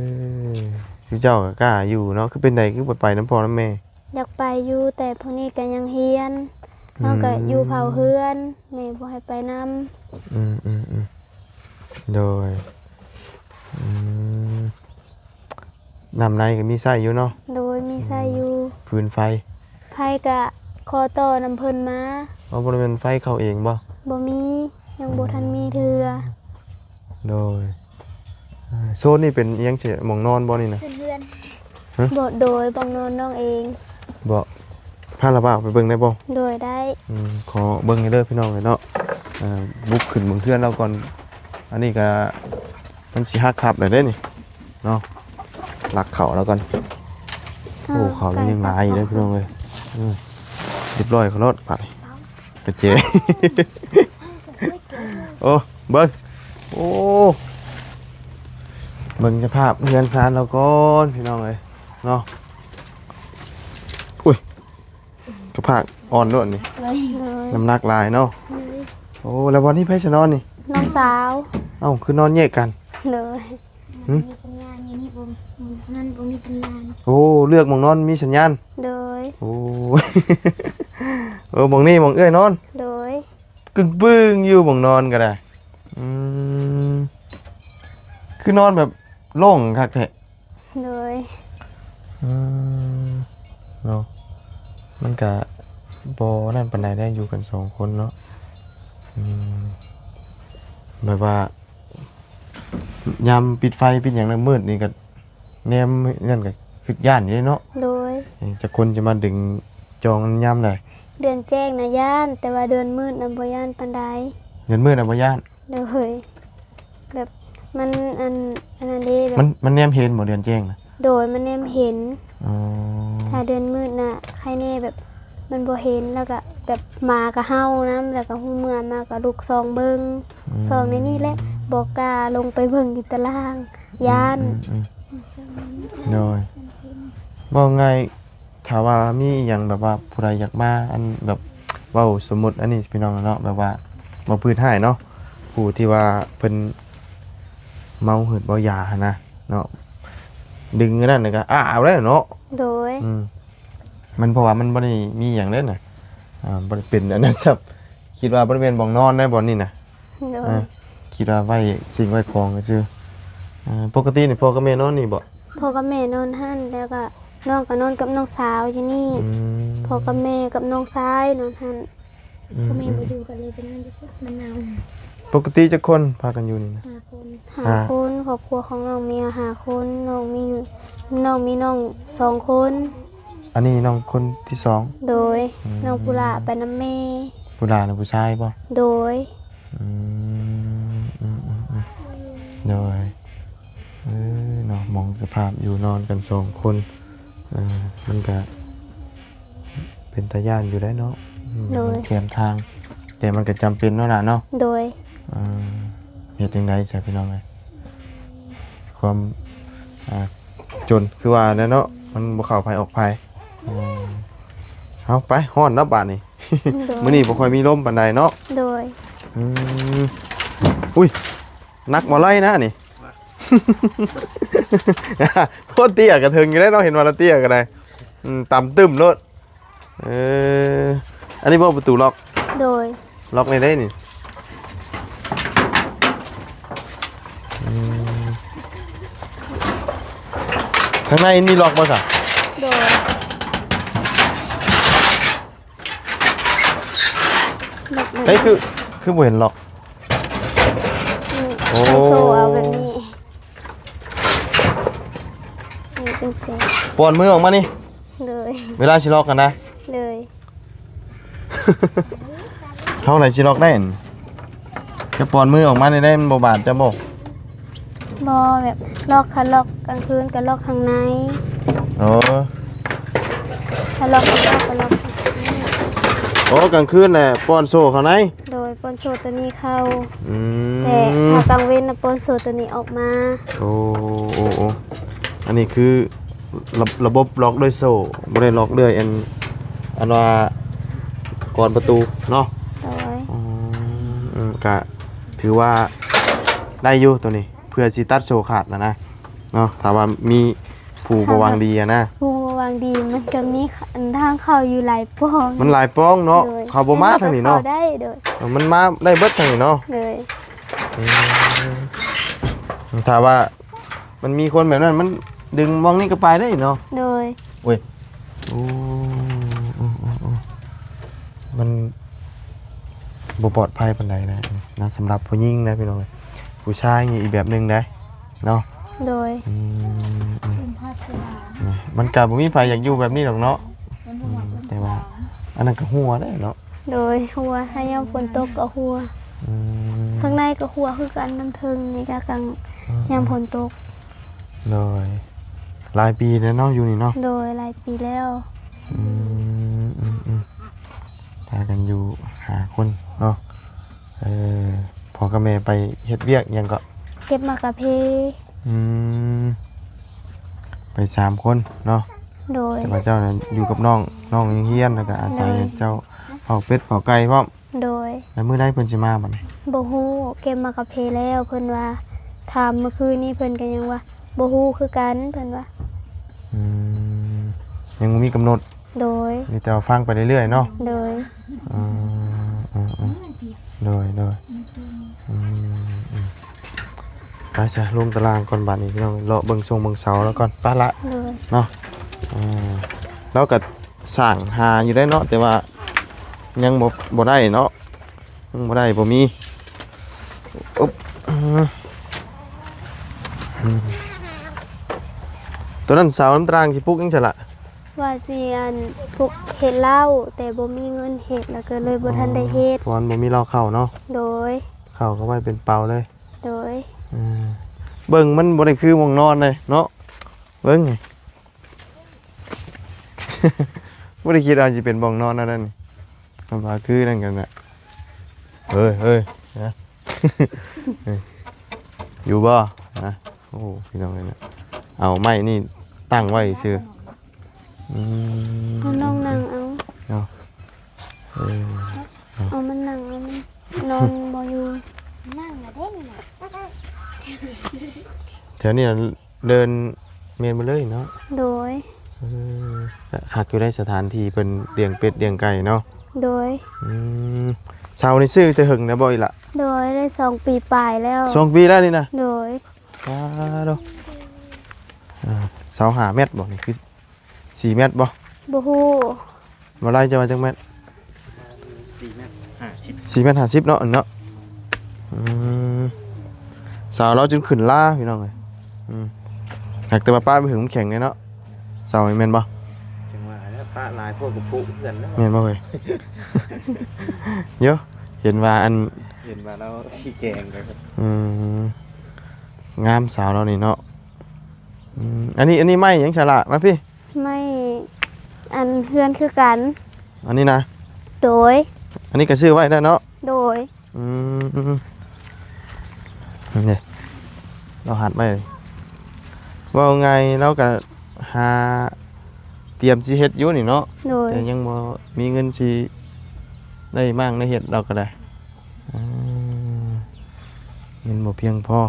ຄືເຈົ້າກໍກ້າຢູ່ເນາະ. ຄືເປັນໃດ ຄືບໍ່ໄປນຳພໍ່ນຳແມ່? ຢາກໄປຢູ່ ແຕ່ພວກນີ້ກໍຍັງຮຽນ ອືມ ນ້ອງກໍຢູ່ເຝົ້າເຮືອນ ແມ່ບໍ່ໃຫ້ໄປນຳ. ອືມໆໆ ໂດຍ. ອືມ ນ້ຳໃນກໍມີໃຊ້ຢູ່ເນາະ? ໂດຍ. ມີໃຊ້ຢູ່. ອືມ ຟືນໄຟ? ໄຟກໍຂໍຕໍ່ນຳເພິ່ນມາ. ເອົາ ບໍ່ແມ່ນໄຟເຂົ້າເອງບໍ່? ບໍ່ມີ ຍັງບໍ່ທັນມີເທື່ອ. ໂດຍ. ເອີ ໂຊນນີ້ເປັນອີ່ຫຍັງ ໝ່ອງນອນບໍ່ນີ້ນະ? ເປັນເຮືອນ. ຮະ? ບໍ່ ໂດຍ ໝ່ອງນອນນ້ອງເອງ. ບໍ່ ພາລະບາອອກໄປເບິ່ງໄດ້ບໍ່? ໂດຍ ໄດ້. ອືມ ຂໍເບິ່ງໃຫ້ເດີພີ່ນ້ອງເອີຍເນາະ. ເອີ ບຸກຂຶ້ນເບິ່ງເຮືອນລາວກ່ອນ. ອັນນີ້ກະມັນຊິຫັກຄັບແລ້ວເດ້ນີ້ເນາະ. ລັກເຂົ້າລາວກ່ອນ. ໂອ້ ເຂົ້າລາວຍັງຫຼາຍຢູ່ເດີພີ່ນ້ອງເອີຍ. ເອີ ຮຽບຮ້ອຍເຂົ້າໂລດບາດນີ້. ກະເຈ ໂອ້ ເບິ່ງ ໂອ້ ເບິ່ງສະພາບເຮືອນຊານລາວກ່ອນພີ່ນ້ອງເອີຍເນາະ. ອຸ້ຍ ກະພາກອ່ອນໂລດນີ້. ໂດຍ. ນ້ຳໜັກຫຼາຍເນາະ. ໂດຍ. ໂອ້ ແລ້ວບ່ອນນີ້ໃຜຊິນອນນີ້? ນ້ອງສາວ. ເອົ້າ ຄືນອນແຍກກັນ? ໂດຍ. ຫຶ? ມີສັນຍານຢູ່ນີ້ບໍ່? ນັ້ນບໍ່ມີສັນຍານ. ໂອ້ ເລືອກໝ່ອງນອນມີສັນຍານ. ໂດຍ. ໂອ້ ເອີ ໝ່ອງນີ້ໝ່ອງເອື້ອຍນອນ. ໂດຍ. ກຶ້ງປຶ້ງຢູ່ໝ່ອງນອນກໍໄດ້. ອືມ ຄືນອນແບບໂລ່ງຄັກແທ້. ໂດຍ. ອືມ ເນາະ ມັນກະບໍ່ນັ້ນປານໃດໄດ໋ ຢູ່ກັນສອງຄົນເນາະ. ອືມ ແບບວ່າ ຍາມປິດໄຟປິດຫຍັງແລ້ວມືດນີ້ກໍແນມນັ້ນກໍຄິດຢ້ານຢູ່ເດເນາະ. ໂດຍ. ເອີ ຈັກຄົນຈະມາດຶງຈອງຍາມໃດ? ເດືອນແຈ້ງນະຢ້ານ ແຕ່ວ່າເດືອນມືດນະບໍ່ຢ້ານປານໃດ. ເດືອນມືດນະບໍ່ຢ້ານ? ໂດຍ. ແບບມັນອັນ ອັນນັ້ນເດ້ ແບບ ມັນ ມັນແນມເຫັນບໍ່ເດືອນແຈ້ງນະ? ໂດຍ ມັນແນມເຫັນ. ອໍ ຖ້າເດືອນມືດນະໄຄແນ່ ແບບມັນບໍ່ເຫັນ ແລ້ວກະແບບໝາກະເຫົ່ານຳ ແລ້ວກະຫູເມື່ອມາກະລຸກສ່ອງເບິ່ງ ອືມ ສ່ອງໃນນີ້ແຫຼະ ບໍ່ກ້າລົງໄປເບິ່ງຢູ່ຕາລ່າງ ຢ້ານ. ອືມໆໆ ໂດຍ. ເວົ້າງ່າຍ ຖ້າວ່າມີອີ່ຫຍັງແບບວ່າຜູ້ໃດຢາກມາ ອັນແບບເວົ້າສົມມຸດອັນນີ້ພີ່ນ້ອງເນາະ ແບບວ່າເວົ້າພື້ນຮ້າຍເນາະ ຜູ້ທີ່ວ່າເພິ່ນເມົາຫືດເມົາຢາຫັ້ນນະເນາະ ດຶງອັນນັ້ນກໍອ້າວແລ້ວເນາະ. ໂດຍ. ອືມ ມັນ ເພາະວ່າມັນບໍ່ໄດ້ມີຫຍັງເດ້ນະ ອ່າ ບໍ່ໄດ້ເປັນອັນນັ້ນຊ້ຳ ຄິດວ່າບໍ່ໄດ້ແມ່ນບ່ອນນອນໃດບ່ອນນີ້ນະ. ໂດຍ. ອ່າ ຄິດວ່າໄວ້ສິ່ງໄວ້ຂອງຊື່. ອ່າ ປົກກະຕິນີ້ພໍ່ກັບແມ່ນອນນີ້ບໍ່? ພໍ່ກັບແມ່ນອນຫັ້ນ ແລ້ວກໍນ້ອງກໍນອນກັບນ້ອງສາວຢູ່ນີ້. ອືມ ພໍ່ກັບແມ່ກັບນ້ອງຊາຍນອນຫັ້ນ. ອືມ ພໍ່ແມ່ບໍ່ຢູ່ ອືມ ກໍເລີຍໄປນອນຢູ່ພຸ້ນ ມັນໜາວ. ປົກກະຕິຈັກຄົນພາກັນຢູ່ນີ້ນະ? ຫ້າຄົນ. ຫ້າ ຫ້າຄົນ. ຄອບຄົວຂອງນ້ອງມີຫ້າຄົນ ນ້ອງມີ ນ້ອງມີນ້ອງສອງຄົນ. ອັນນີ້ນ້ອງຄົນທີສອງ? ໂດຍ. ອືມ ນ້ອງຜູ້ຫຼ້າໄປນຳແມ່. ຜູ້ຫຼ້ານະຜູ້ຊາຍບໍ່? ໂດຍ. ອືມ ອືມໆໆ ໂດຍ. ເອີ ເນາ ມອງສະພາບຢູ່ນອນກັນສອງຄົນ ເອີ ມັນກະເປັນຕາຢ້ານຢູ່ໄດ໋ເນາະ. ອືມ ໂດຍ ມັນແຄມທາງ ແຕ່ມັນກະຈຳເປັນເນາະຫຼານເນາະ. ໂດຍ ເອີ ເຮັດຈັ່ງໃດຊະພີ່ນ້ອງເອີຍ ຄວາມ ອ່າ ຈົນຄືວ່າແຫຼະເນາະ ມັນບໍ່ເຂົ້າໃຜອອກໃຜ. ອືມ ເອົາໄປ ຮ້ອນເນາະບາດນີ້. ໂດຍ ມື້ນີ້ບໍ່ຄ່ອຍມີລົມປານໃດເນາະ. ໂດຍ ອືມ ອຸ້ຍ ໜັກບໍ່ໄລ່ນະນີ້ ໂຄດເຕ້ຍກະເຖິງຢູ່ເດ້ເນາະ ເຫັນວ່າລະເຕ້ຍກະໄດ້. ອືມ ຕຳຕຶ້ມໂລດ. ເອີ ອັນນີ້ບໍ່ປະຕູລັອກ? ໂດຍ ລັອກນີ້ໄດ້ນີ້. ອືມ ທາງໃນມີລັອກບໍ່ຊະ? ໂດຍ ລັອກ ເອີ ຄື ຄືບໍ່ເຫັນລັອກ? ນີ້ ໂອ້ ໃສ່ໂສ້ເອົາແບບນີ້ ນີ້ເປັນເຈັບ ປ່ອນມືອອກມານີ້. ໂດຍ ເວລາຊິລັອກຫັ້ນນະ. ໂດຍ ເຮົາໄດ້ຊິລັອກໄດ້ ຈະປ່ອນມືອອກມານີ້ໄດ້ ມັນບໍ່ບາດຈະບໍ່? ບໍ່ ແບບລັອກ ຄັນລັອກກາງຄືນກະລັອກທາງໃນ. ໂອ້ ຄັນລັອກຂ້າງນອກກະລັອກທາງໃນ. ໂອ້ ກາງຄືນແຫຼະປ່ອນໂສ້ເຂົ້າໃນ. ໂດຍ ປ່ອນໂສ້ໂຕນີ້ເຂົ້າ. ອືມ ແຕ່ຖ້າກາງເວັນນະປ່ອນໂສ້ໂຕນີ້ອອກມາ. ໂອ້ ໂອ້ ໂອ້ ອັນນີ້ຄື ລະ ລະບົບລັອກດ້ວຍໂສ້ ບໍ່ໄດ້ລັອກດ້ວຍອັນ ອັນວ່າກອນປະຕູເນາະ. ໂດຍ ອືມ ອືມ ກະຖືວ່າໄດ້ຢູ່ໂຕນີ້ ເພື່ອຊິຕັດໂສ້ຂາດຫັ້ນນະເນາະ ຖ້າວ່າມີຜູ້ບໍ່ຫວັງດີຫັ້ນນະ. ຜູ້ບໍ່ຫວັງດີມັນກະມີທາງເຂົ້າຢູ່ຫຼາຍປ່ອງ ມັນຫຼາຍປ່ອງເນາະ. ໂດຍ ເຂົາບໍ່ມາທາງນີ້ເນາະ. ໂດຍ ມັນມາໄດ້ເບິດທາງນີ້ເນາະ. ໂດຍ ອືມ ຖ້າວ່າ ມັນມີຄົນແບບນັ້ນ ມັນດຶງໝ່ອງນີ້ກະໄປໄດ້ເນາະ. ໂດຍ ໂອ້ຍ ໂອ້ ໂອ້ ໂອ້ ມັນບໍ່ປອດໄພປານໃດນະ ນະ ສຳລັບຜູ້ຍິງນະພີ່ນ້ອງເອີຍ ຜູ້ຊາຍນີ້ອີກແບບໜຶ່ງໃດ໋ເນາະ. ໂດຍ ອືມ ອືມ ມັນກະບໍ່ມີໃຜຢາກຢູ່ແບບນີ້ດອກເນາະ. ອືມ ແຕ່ວ່າອັນນັ້ນກະຮົ່ວເດ້ເນາະ. ໂດຍ ຮົ່ວ ຖ້າຍາມຝົນຕົກກະຮົ່ວ. ອືມ ຂ້າງໃນກະຮົ່ວຄືກັນ ນ້ຳເທິງນີ້ກະກາງ ອືມ ຍາມຝົນຕົກ. ໂດຍ ຫຼາຍປີແລ້ວເນາະ ຢູ່ນີ້ເນາະ. ໂດຍ ຫຼາຍປີແລ້ວ. ອືມ ອືມ ອືມ ພາກັນຢູ່ຫ້າຄົນເນາະ. ເອີ ພໍ່ກັບແມ່ໄປເຮັດວຽກຫຍັງເກາະ? ເກັບໝາກກະເພ. ອືມ ໄປສາມຄົນເນາະ. ໂດຍ ແຕ່ວ່າເຈົ້ານັ້ນຢູ່ກັບນ້ອງ ນ້ອງຍັງຮຽນ ແລ້ວກະອາໄສ ໂດຍ ເຈົ້າເຝົ້າເປັດເຝົ້າໄກ່ພ້ອມ. ໂດຍ ແລ້ວມື້ໃດເພິ່ນຊິມາບັດນີ້? ບໍ່ຮູ້ ເກັບໝາກກະເພແລ້ວ ເພິ່ນວ່າ ຖາມມື້ຄືນນີ້ເພິ່ນກະຍັງວ່າບໍ່ຮູ້ຄືກັນ ເພິ່ນວ່າ. ອືມ ຍັງບໍ່ມີກຳນົດ. ໂດຍ ມີແຕ່ວ່າຟັງໄປເລື້ອຍໆເນາະ. ໂດຍ ອືມ ໂດຍ ໂດຍ ອືມ ອືມ ໄປຊະ ລົງຕາລາງກ່ອນບາດນີ້ພີ່ນ້ອງ ເລາະເບິ່ງຊົງເບິ່ງເສົາລາວກ່ອນ ໄປລະ. ໂດຍ ເນາະ ອ່າ ລາວກະສ້າງຫາຢູ່ໄດ໋ເນາະ ແຕ່ວ່າຍັງບໍ່ ບໍ່ໄດ້ເນາະ ຍັງບໍ່ໄດ້ ບໍ່ມີ. ອຶບ ໂຕນັ້ນເສົານຳຕາລາງຊິປຸກຫຍັງຊັ້ນລະ? ວ່າຊິອັນ ປຸກເຮັດເຫຼົ້າ ແຕ່ບໍ່ມີເງິນເຮັດ ລະກະເລີຍບໍ່ທັນໄດ້ເຮັດ ເພາະວ່າມັນບໍ່ມີເຫຼົ້າເຂົ້າເນາະ. ໂດຍ ເຂົ້າກະໄວ້ເປັນເປົາເລີຍ. ໂດຍ ເອີ ເບິ່ງມັນບໍ່ໄດ້ຄືໝ່ອງນອນເດ້ເນາະ ເບິ່ງ ບໍ່ໄດ້ຄິດວ່າຊິເປັນໝ່ອງນອນແນວນັ້ນ ມັນວ່າຄືນັ້ນກັນນະ. ເຮີ້ຍ ເຮີ້ຍ ນະ ຢູ່ບໍ່? ນະ ໂອ້ ພີ່ນ້ອງເອີຍນະ ເອົາໄມ້ນີ້ຕັ້ງໄວ້ຊື່. ອືມ ເອົານ້ອງນັ່ງເອົາ ເອົາ ເອີ ເອົາມັນນັ່ງ ເອົາມັນນອນບໍ່ຢູ່ ນັ່ງລະເດ້ນີ້ນະ. ແຖວນີ້ນະເດີ່ນແມ່ນໝົດເລີຍເນາະ. ໂດຍ ເອີ ຄັກຢູ່ໃດ໋ ສະຖານທີ່ເພິ່ນລ້ຽງເປັດລ້ຽງໄກ່ເນາະ. ໂດຍ ອືມ ເສົານີ້ຊື້ແຕ່ເຫິງແລ້ວບໍ່ອີ່ຫຼະ? ໂດຍ ໄດ້ສອງປີປາຍແລ້ວ. ສອງປີແລ້ວນີ້ນະ? ໂດຍ ປາໂທ້ ອ່າ ເສົາຫ້າແມັດບໍ່ນີ້ ຄື ສີ່ແມັດບໍ່? ບໍ່ຮູ້ ບໍ່ໄລ່ ເຈົ້າວ່າຈັກແມັດ? ສີ່ແມັດຫ້າສິບ ສີ່ແມັດຫ້າສິບເນາະ ອັນເນາະ. ອືມ ເສົາລາວຈົນຂຶ້ນລາ ພີ່ນ້ອງເອີຍ. ອືມ ຫາກແຕ່ວ່າປະໄປເຖິງມັນແຂງເດເນາະ ເສົານີ້ແມ່ນບໍ່? ຈັ່ງວ່າແຫຼະ ປະຫຼາຍໂພດກະຜຸເພື່ອນແລ້ວ ແມ່ນບໍ່ເອີຍ? ໂຢ ເຫັນວ່າອັນ ເຫັນວ່າລາວຂີ້ແກງເລີຍ. ອືມ ງາມສາວລາວນີ້ເນາະ. ອືມ ອັນນີ້ ອັນນີ້ໄມ້ຫຍັງສະລະ? ມາພີ້. ໄມ້ ອັນເຮືອນຄືກັນ. ອັນນີ້ນະ? ໂດຍ. ອັນນີ້ກໍຊື້ໄວ້ແລ້ວເນາະ? ໂດຍ. ອືມ ນີ້ ລາວຫັດໄວ້ ເວົ້າງ່າຍລາວກໍຫາຕຽມຊິເຮັດຢູ່ນີ້ເນາະ? ໂດຍ. ແຕ່ຍັງບໍ່ມີເງິນຊິໄດ້ມ້າງໄດ້ເຮັດ ລາວກໍໄດ້ ອືມ ເງິນບໍ່ພຽງພໍ.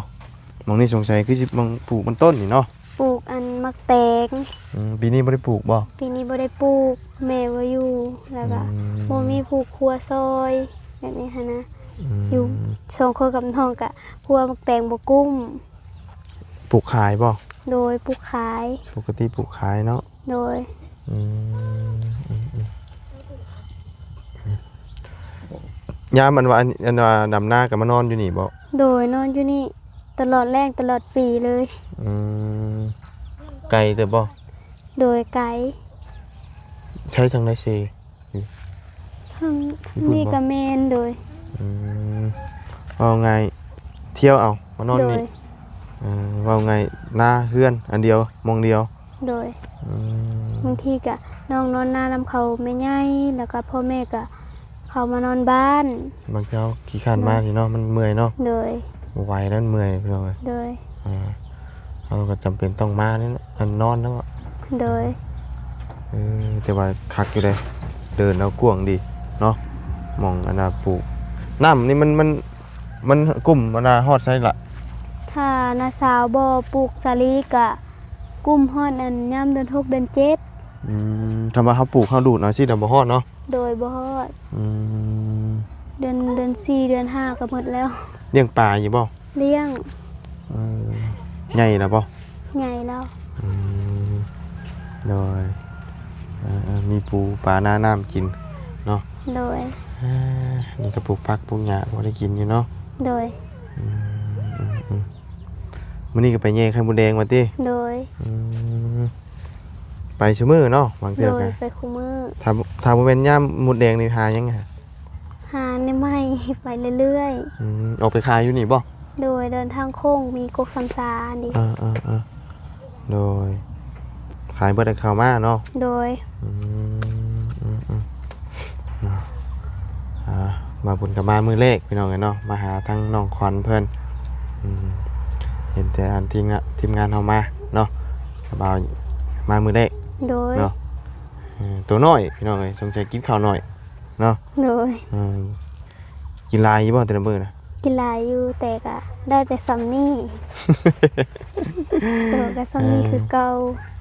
ໝ່ອງນີ້ສົງໄສຄືຊິໝ່ອງປູກມັນຕົ້ນນີ້ເນາະ? ປູກອັນໝາກແຕງ. ອືມ ປີນີ້ບໍ່ໄດ້ປູກບໍ່? ປີນີ້ບໍ່ໄດ້ປູກ ແມ່ບໍ່ຢູ່ ແລ້ວກໍ ອືມ ບໍ່ມີຜູ້ຄົວຊ່ອຍ ແບບນີ້ຫັ້ນນະ. ອືມ ຢູ່ສອງຄົນກັບນ້ອງກະຄົວໝາກແຕງບໍ່ກຸ້ມ. ປູກຂາຍບໍ່? ໂດຍ ປູກຂາຍ. ປົກກະຕິປູກຂາຍເນາະ? ໂດຍ. ອືມ ອືມ ອືມ ຍາມອັນວ່າ ອັນ ອັນວ່າດຳນາກໍມານອນຢູ່ນີ້ບໍ່? ໂດຍ ນອນຢູ່ນີ້ຕະຫຼອດແລ້ງຕະຫຼອດປີເລີຍ. ອືມ ໄກເຕີບບໍ່? ໂດຍ ໄກ. ໃຊ້ທາງໃດເຊ? ທາງນີ້ກໍແມ່ນ. ໂດຍ. ອືມ ເວົ້າງ່າຍ ທ່ຽວເອົາ ມານອນນີ້. ໂດຍ. ເອີ ເວົ້າງ່າຍ ນາເຮືອນອັນດຽວ ໝ່ອງດຽວ. ໂດຍ. ອືມ ບາງທີກະນ້ອງນອນນານຳເຂົາແມ່ໃຫຍ່ ແລ້ວກະພໍ່ແມ່ກະເຂົາມານອນບ້ານ. ບາງທີເຮົາຂີ້ຄ້ານມາ ໂດຍ ນີ້ເນາະ ມັນເມື່ອຍເນາະ. ໂດຍ. ບໍ່ໄຫວແລ້ວ ມັນເມື່ອຍ ພີ່ນ້ອງເອີຍ. ໂດຍ. ອ່າ ເຮົາກໍຈຳເປັນຕ້ອງມານີ້ແຫຼະ ອັນນອນນຳ. ໂດຍ. ເອີ ແຕ່ວ່າຄັກຢູ່ເດ້ ເດີ່ນເອົາກວ້າງດີເນາະ ໝ່ອງອັນນ່າປູກ. ນ້ຳນີ້ມັນ ມັນ ມັນກຸ້ມອັນນ່າຮອດໃສລະ? ຖ້ານ້າສາວບໍ່ປູກສາລີກະກຸ້ມຮອດອັນຍາມເດືອນຫົກເດືອນເຈັດ. ອືມ ຄຳວ່າເຮົາປູກເຮົາດູດເອົາຊິນະບໍ່ຮອດເນາະ? ໂດຍ ບໍ່ຮອດ. ອືມ ເດືອນ ເດືອນສີ່ເດືອນຫ້າກໍໝົດແລ້ວ. ລ້ຽງປາຢູ່ບໍ່? ລ້ຽງ. ເອີ ໃຫຍ່ແລ້ວບໍ່? ໃຫຍ່ແລ້ວ. ອືມ ໂດຍ. ເອີ ເອີ ມີປູປາໜ້ານ້ຳກິນເນາະ? ໂດຍ. ເອີ ນີ້ກໍປູກຜັກປູກຫຍ້າພໍໄດ້ກິນຢູ່ເນາະ? ໂດຍ. ອືມ ອືມ ອືມ ມື້ນີ້ກໍໄປແຍ່ໄຂ່ມົດແດງວ່າຕິ? ໂດຍ. ອືມ ໄປຊຸມື້ເນາະ ບາງເທື່ອ. ໂດຍ ກໍໄປຄູ່ມື້. ຖ້າ ຖ້າບໍ່ແມ່ນຍາມມົດແດງນີ້ຫາຫຍັງຫາ? ຫາໜໍ່ໄມ້ໄປເລື້ອຍໆ. ອືມ ອອກໄປຂາຍຢູ່ນີ້ບໍ່? ໂດຍ ເດີນທາງໂຄ້ງມີກົກສາມຊານີ້. ເອີໆໆ ໂດຍ. ຂາຍເບິດແລ້ວເຂົ້າມາເນາະ? ໂດຍ. ອືມ ອືມໆ ເນາະ. ອ່າ ມາບຸນກໍມາມື້ແລກ ພີ່ນ້ອງເອີຍເນາະ ມາຫາທາງນ້ອງຂວັນເພິ່ນ. ອືມ ເຫັນແຕ່ອັນທີມງານ ທີມງານເຮົາມາເນາະ ບ່າວມາມື້ແລກ. ໂດຍ. ເນາະ. ເອີ ໂຕນ້ອຍ ພີ່ນ້ອງເອີຍ ສົງໄສກິນເຂົ້າໜ້ອຍເນາະ? ໂດຍ. ເອີ ກິນຫຼາຍຢູ່ບໍ່ແຕ່ລະມື້ນະ? ກິນຫຼາຍຢູ່ ແຕ່ກະໄດ້ແຕ່ສ່ຳນີ້. ໂຕກະສ່ຳນີ້ຄືເກົ່າ.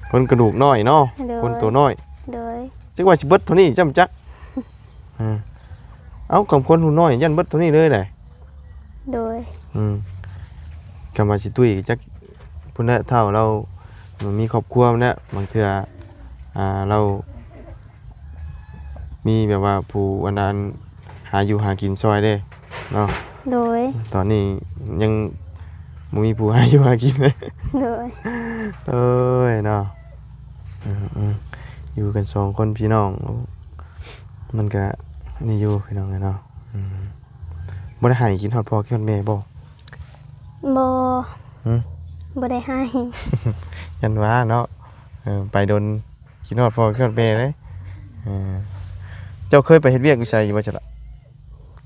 ເອີ ຄົນກະດູກນ້ອຍເນາະ. ໂດຍ. ຄົນໂຕນ້ອຍ. ໂດຍ. ຈັກວ່າຊິເບິດເທົ່ານີ້ຈ້ຳຈັກ. ເອີ ເອົ້າ ຄຳຄົນຫູນ້ອຍຢ້ານເບິດເທົ່ານີ້ເລີຍແຫຼະ. ໂດຍ. ອືມ ຄຳວ່າຊິຕຸ້ຍຈັກ ພຸ້ນແຫຼະ ເຖົ້າລາວມີຄອບຄົວພຸ້ນແຫຼະ ບາງເທື່ອ ອ່າ ລາວມີແບບວ່າຜູ້ອັນນັ້ນຫາຢູ່ຫາກິນຊ່ອຍເດ້ເນາະ. ໂດຍ. ຕອນນີ້ຍັງບໍ່ມີຜູ້ຫາຢູ່ຫາກິນເລີຍ. ໂດຍ. ໂອ້ຍເນາະ ເອີໆ ຢູ່ກັນສອງຄົນພີ່ນ້ອງ ມັນກະນີ້ຢູ່ ພີ່ນ້ອງເອີຍເນາະ. ອືມ ບໍ່ໄດ້ໄຫ້ ຄິດຮອດພໍ່ຄິດຮອດແມ່ບໍ່? ບໍ່. ຫື? ບໍ່ໄດ້ໄຫ້. ຢ້ານວ່າເນາະ ເອີ ໄປດົນ ຄິດຮອດພໍ່ຄິດຮອດແມ່ເດ້. ເອີ ເຈົ້າເຄີຍໄປເຮັດວຽກຢູ່ໃສຢູ່ບໍ່ຊັ້ນລະ?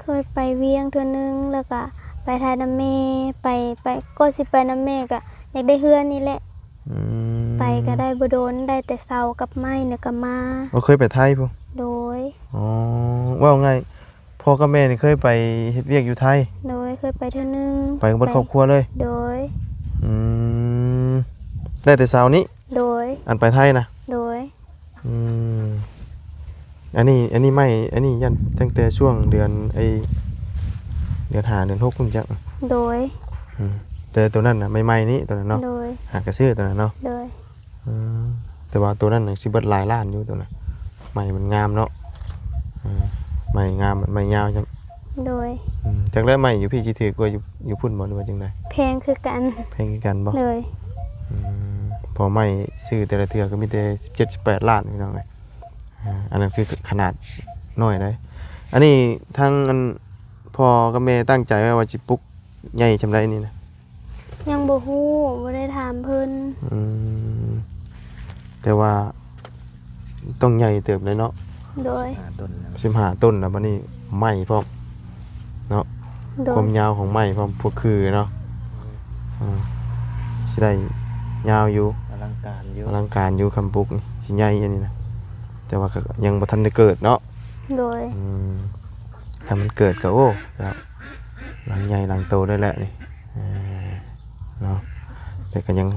ເຄີຍໄປວຽງເທື່ອໜຶ່ງ ແລ້ວກະໄປຖ່າຍນຳແມ່ ໄປ ໄປ ກໍຊິໄປນຳແມ່ກະຢາກໄດ້ເຮືອນນີ້ແຫຼະ. ອືມ ໄປກະໄດ້ບໍ່ດົນ ໄດ້ແຕ່ເຊົາກັບໄມ້ ແລ້ວກະມາ. ໂອ້ ເຄີຍໄປໄທພຸ້ນ? ໂດຍ. ອໍ ເວົ້າງ່າຍ ພໍ່ກັບແມ່ນີ້ເຄີຍໄປເຮັດວຽກຢູ່ໄທ? ໂດຍ ເຄີຍໄປເທື່ອໜຶ່ງ. ໄປກັບເບິດຄອບຄົວເລີຍ? ໂດຍ. ອືມ ໄດ້ແຕ່ເຊົານີ້? ໂດຍ. ອັນໄປໄທນະ? ໂດຍ. ອືມ ອັນນີ້ ອັນນີ້ໄມ້ ອັນນີ້ຢ້ານຕັ້ງແຕ່ຊ່ວງເດືອນ ໄອ້ ເດືອນຫ້າເດືອນຫົກພຸ້ນຈັກ. ໂດຍ. ອືມ ແຕ່ໂຕນັ້ນນະ ໃໝ່ໆນີ້ ໂຕນັ້ນເນາະ? ໂດຍ. ຫາກະຊື້ໂຕນັ້ນເນາະ? ໂດຍ. ເອີ ແຕ່ວ່າໂຕນັ້ນນະຊິເບິດຫຼາຍລ້ານຢູ່ໂຕນັ້ນ ໄມ້ມັນງາມເນາະ. ເອີ ໄມ້ງາມ ໄມ້ຍາວຈ້ຳ. ໂດຍ. ອືມ ຈັກແລ້ວໄມ້ຢູ່ພີ້ຊິຖືກກວ່າຢູ່ ຢູ່ພຸ້ນບໍ່ ຫຼືວ່າຈັ່ງໃດ? ແພງຄືກັນ. ແພງຄືກັນບໍ່? ໂດຍ. ອືມ ເພາະໄມ້ຊື້ແຕ່ລະເທື່ອກໍມີແຕ່ສິບເຈັດ ສິບແປດລ້ານ ພີ່ນ້ອງເອີຍ. ອ່າ ອັນນັ້ນຄືຂະໜາດນ້ອຍໃດ໋. ອັນນີ້ທາງອັນພໍ່ກັບແມ່ຕັ້ງໃຈໄວ້ວ່າຊິປຸກໃຫຍ່ຊ່ຳໃດນີ້ນະ? ຍັງບໍ່ຮູ້ ບໍ່ໄດ້ຖາມເພິ່ນ. ອືມ ແຕ່ວ່າຕ້ອງໃຫຍ່ເຕີບເລີຍເນາະ. ໂດຍ ສິບຫ້າຕົ້ນ ສິບຫ້າຕົ້ນແລ້ວ ບັດນີ້ໄມ້ພ້ອມເນາະ. ໂດຍ ຄວາມຍາວຂອງໄມ້ພ້ອມ ພວກຄືເນາະ. ອືມ ຊິໄດ້ຍາວຢູ່ ອະລັງການຢູ່ ອະລັງການຢູ່. ຄຳປຸກນີ້ຊິໃຫຍ່ອັນນີ້ນະ ແຕ່ວ່າກໍຍັງບໍ່ທັນໄດ້ເກີດເນາະ. ໂດຍ ອືມ ຖ້າມັນເກີດກໍ ໂອ້ ກໍຫຼັງໃຫຍ່ຫຼັງໂຕໄດ້ແຫຼະນີ້. ເອີ ເນາະ ແຕ່ກໍຍັງ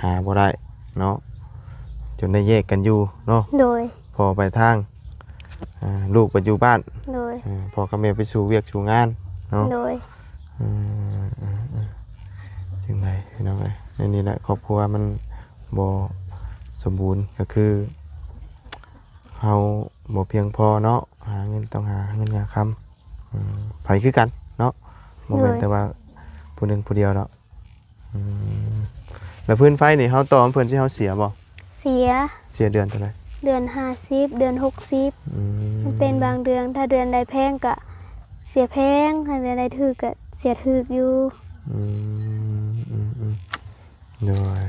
ຫາບໍ່ໄດ້ເນາະ ຈົນໄດ້ແຍກກັນຢູ່ເນາະ. ໂດຍ ພໍ່ໄປທາງ ອ່າ ລູກໄປຢູ່ບ້ານ. ໂດຍ ເອີ ພໍ່ກັບແມ່ໄປສູ່ວຽກສູ່ງານເນາະ. ໂດຍ ເອີ ຈັ່ງໃດພີ່ນ້ອງເອີຍ ໃນນີ້ແຫຼະ ຄອບຄົວມັນບໍ່ສົມບູນ ກໍຄືເຮົາບໍ່ພຽງພໍເນາະ ຫາເງິນ ຕ້ອງຫາເງິນຫາຄຳ. ອືມ ໃຜຄືກັນເນາະ ບໍ່ແມ່ນ ໂດຍ ແຕ່ວ່າຜູ້ໜຶ່ງຜູ້ດຽວດອກ. ອືມ ແລ້ວຟືນໄຟນີ້ເຮົາຕໍ່ເພິ່ນຊິເຮົາເສຍບໍ່? ເສຍ ເສຍເດືອນເທົ່າໃດ? ເດືອນຫ້າສິບ ເດືອນຫົກສິບ. ອືມ ມັນເປັນບາງເດືອນ ຖ້າເດືອນໃດແພງກະເສຍແພງ ຖ້າເດືອນໃດຖືກກະເສຍຖືກຢູ່. ອືມ ອືມໆ ໂດຍ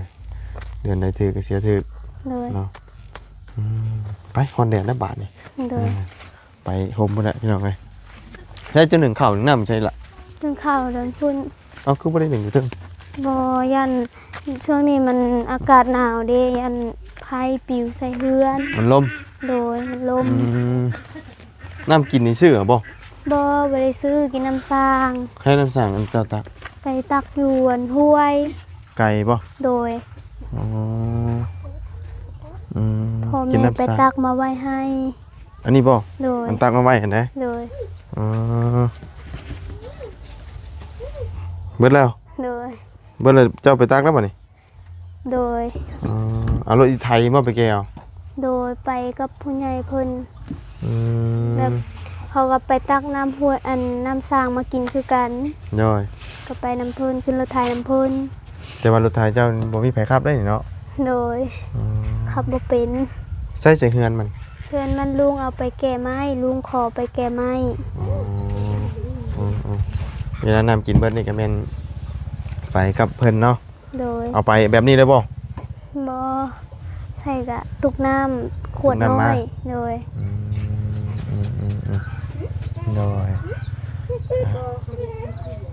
ເດືອນໃດຖືກກະເສຍຖືກ. ໂດຍ ເນາະ. ອືມ ໄປ ຮ້ອນແດດແລ້ວບາດນີ້. ໂດຍ ເອີ ໄປຮົ່ມພຸ້ນແຫຼະພີ່ນ້ອງເອີຍ. ໃຊ້ຈະໜຶ້ງເຂົ້າໜຶ້ງນ້ຳໃສ່ລະ? ໜຶ້ງເຂົ້າເດີນພຸ້ນ. ເອົາ ຄືບໍ່ໄດ້ໜຶ້ງຢູ່ເທິງ? ບໍ່ ຢ້ານຊ່ວງນີ້ມັນອາກາດໜາວເດ້ ຢ້ານໄຟປິວໃສ່ເຮືອນ. ມັນລົມ? ໂດຍ ມັນລົມ. ອືມ ນ້ຳກິນນີ້ຊື້ເອົາບໍ່? ບໍ່ ບໍ່ໄດ້ຊື້ ກິນນ້ຳສ້າງ. ໃຫ້ນ້ຳສ້າງອັນເຈົ້າຕັກ? ໄປຕັກຢູ່ອັນຫ້ວຍ. ໄກບໍ່? ໂດຍ. ອໍ ອືມ ພໍ່ແມ່ໄປຕັກມາໄວ້ໃຫ້. ອັນນີ້ບໍ່? ໂດຍ ອັນຕັກມາໄວ້ຫັ້ນນະ? ໂດຍ. ອໍ ເບິດແລ້ວ? ໂດຍ ເບິດແລ້ວ ເຈົ້າໄປຕັກແລ້ວບັດນີ້? ໂດຍ. ອໍ ເອົາລົດອີໄຖບໍ່ໄປແກ່ເອົາ? ໂດຍ ໄປກັບຜູ້ໃຫຍ່ເພິ່ນ. ອືມ ແບບເຂົາກໍໄປຕັກນ້ຳຫ້ວຍ ອັນ ນ້ຳສ້າງມາກິນຄືກັນ. ໂດຍ ກໍໄປນຳເພິ່ນ ຂຶ້ນລົດໄຖນຳເພິ່ນ. ແຕ່ວ່າລົດໄຖເຈົ້າບໍ່ມີໃຜຂັບໄດ໋ນີ້ເນາະ? ໂດຍ. ອືມ ຂັບບໍ່ເປັນ. ໃສ ໃສເຮືອນມັນ? ເຮືອນມັນ ລຸງເອົາໄປແກ່ໄມ້ ລຸງຂໍໄປແກ່ໄມ້. ອໍ ອືມໆ ເວລານ້ຳກິນເບິດນີ້ກໍແມ່ນໄປກັບເພິ່ນເນາະ? ໂດຍ. ເອົາໄປແບບນີ້ເລີຍບໍ່? ບໍ່ ໃສ່ກະຕຸກນ້ຳຂວດນ້ອຍ. ຕຸກນ້ຳມາ. ໂດຍ. ອືມ ອືມໆ ໂດຍ.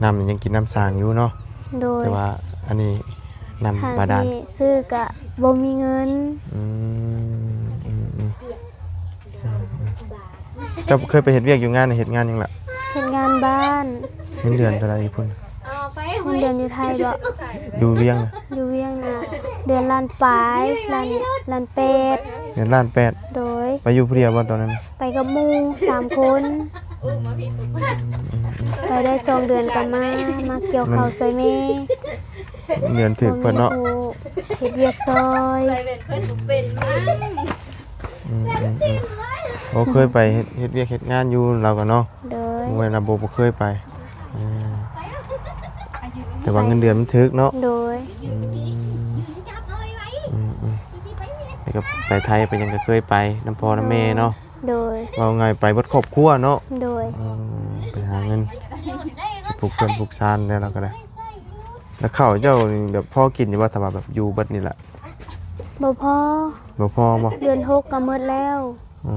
ນ້ຳນີ້ຍັງກິນນ້ຳສ້າງຢູ່ເນາະ? ໂດຍ. ແຕ່ວ່າອັນນີ້ນ້ຳບາດານ. ຫາຊື້ ຊື້ກະບໍ່ມີເງິນ. ອືມ ອືມໆ ເຈົ້າເຄີຍໄປເຮັດວຽກຢູ່ງານ ເຮັດງານຫຍັງລະ? ເຮັດງານບ້ານ. ເງິນເດືອນເທົ່າໃດຢູ່ພຸ້ນ? ເງິນເດືອນຢູ່ໄທບໍ່? ຢູ່ວຽງນະ? ຢູ່ວຽງນະ ເດືອນລ້ານປາຍ ລ້ານ ລ້ານແປດ. ເດືອນລ້ານແປດ. ໂດຍ. ໄປຢູ່ຜູ້ດຽວບໍ່ຕອນນັ້ນ? ໄປກັບໝູ່ສາມຄົນ. ອືມ ອືມໆ ໄປໄດ້ສອງເດືອນກໍມາ ມາກ່ຽວເຂົ້າຊ່ອຍແມ່. ເງິນຖືກເພິ່ນເນາະ ເຮັດວຽກຊ່ອຍ. ໃສ່ແວ່ນເພິ່ນບໍ່ເປັນມັ້ງ. ອືມໆໆ ໂອ້ ເຄີຍໄປເຮັດ ເຮັດວຽກເຮັດງານຢູ່ລາວກໍເນາະ. ໂດຍ. ບໍ່ແມ່ນວ່າບໍ່ ບໍ່ເຄີຍໄປ. ເອີ ແຕ່ວ່າເງິນເດືອນມັນຖືກເນາະ. ໂດຍ. ອືມ ອືມໆ ແລ້ວກໍໄປໄທໄປຫຍັງກໍເຄີຍໄປນຳພໍ່ນຳແມ່ເນາະ. ໂດຍ. ເວົ້າງ່າຍໄປເບິດຄອບຄົວເນາະ. ໂດຍ. ອືມ ໄປຫາເງິນ ຊິປຸກເຮືອນປຸກຊານແລ້ວ ລາວກໍໄດ້. ແລ້ວເຂົ້າເຈົ້ານີ້ແບບພໍກິນຢູ່ບໍ່ ຖ້າວ່າແບບຢູ່ເບິດນີ້ລະ? ບໍ່ພໍ. ບໍ່ພໍບໍ່? ເດືອນຫົກກໍໝົດແລ້ວ. ອໍ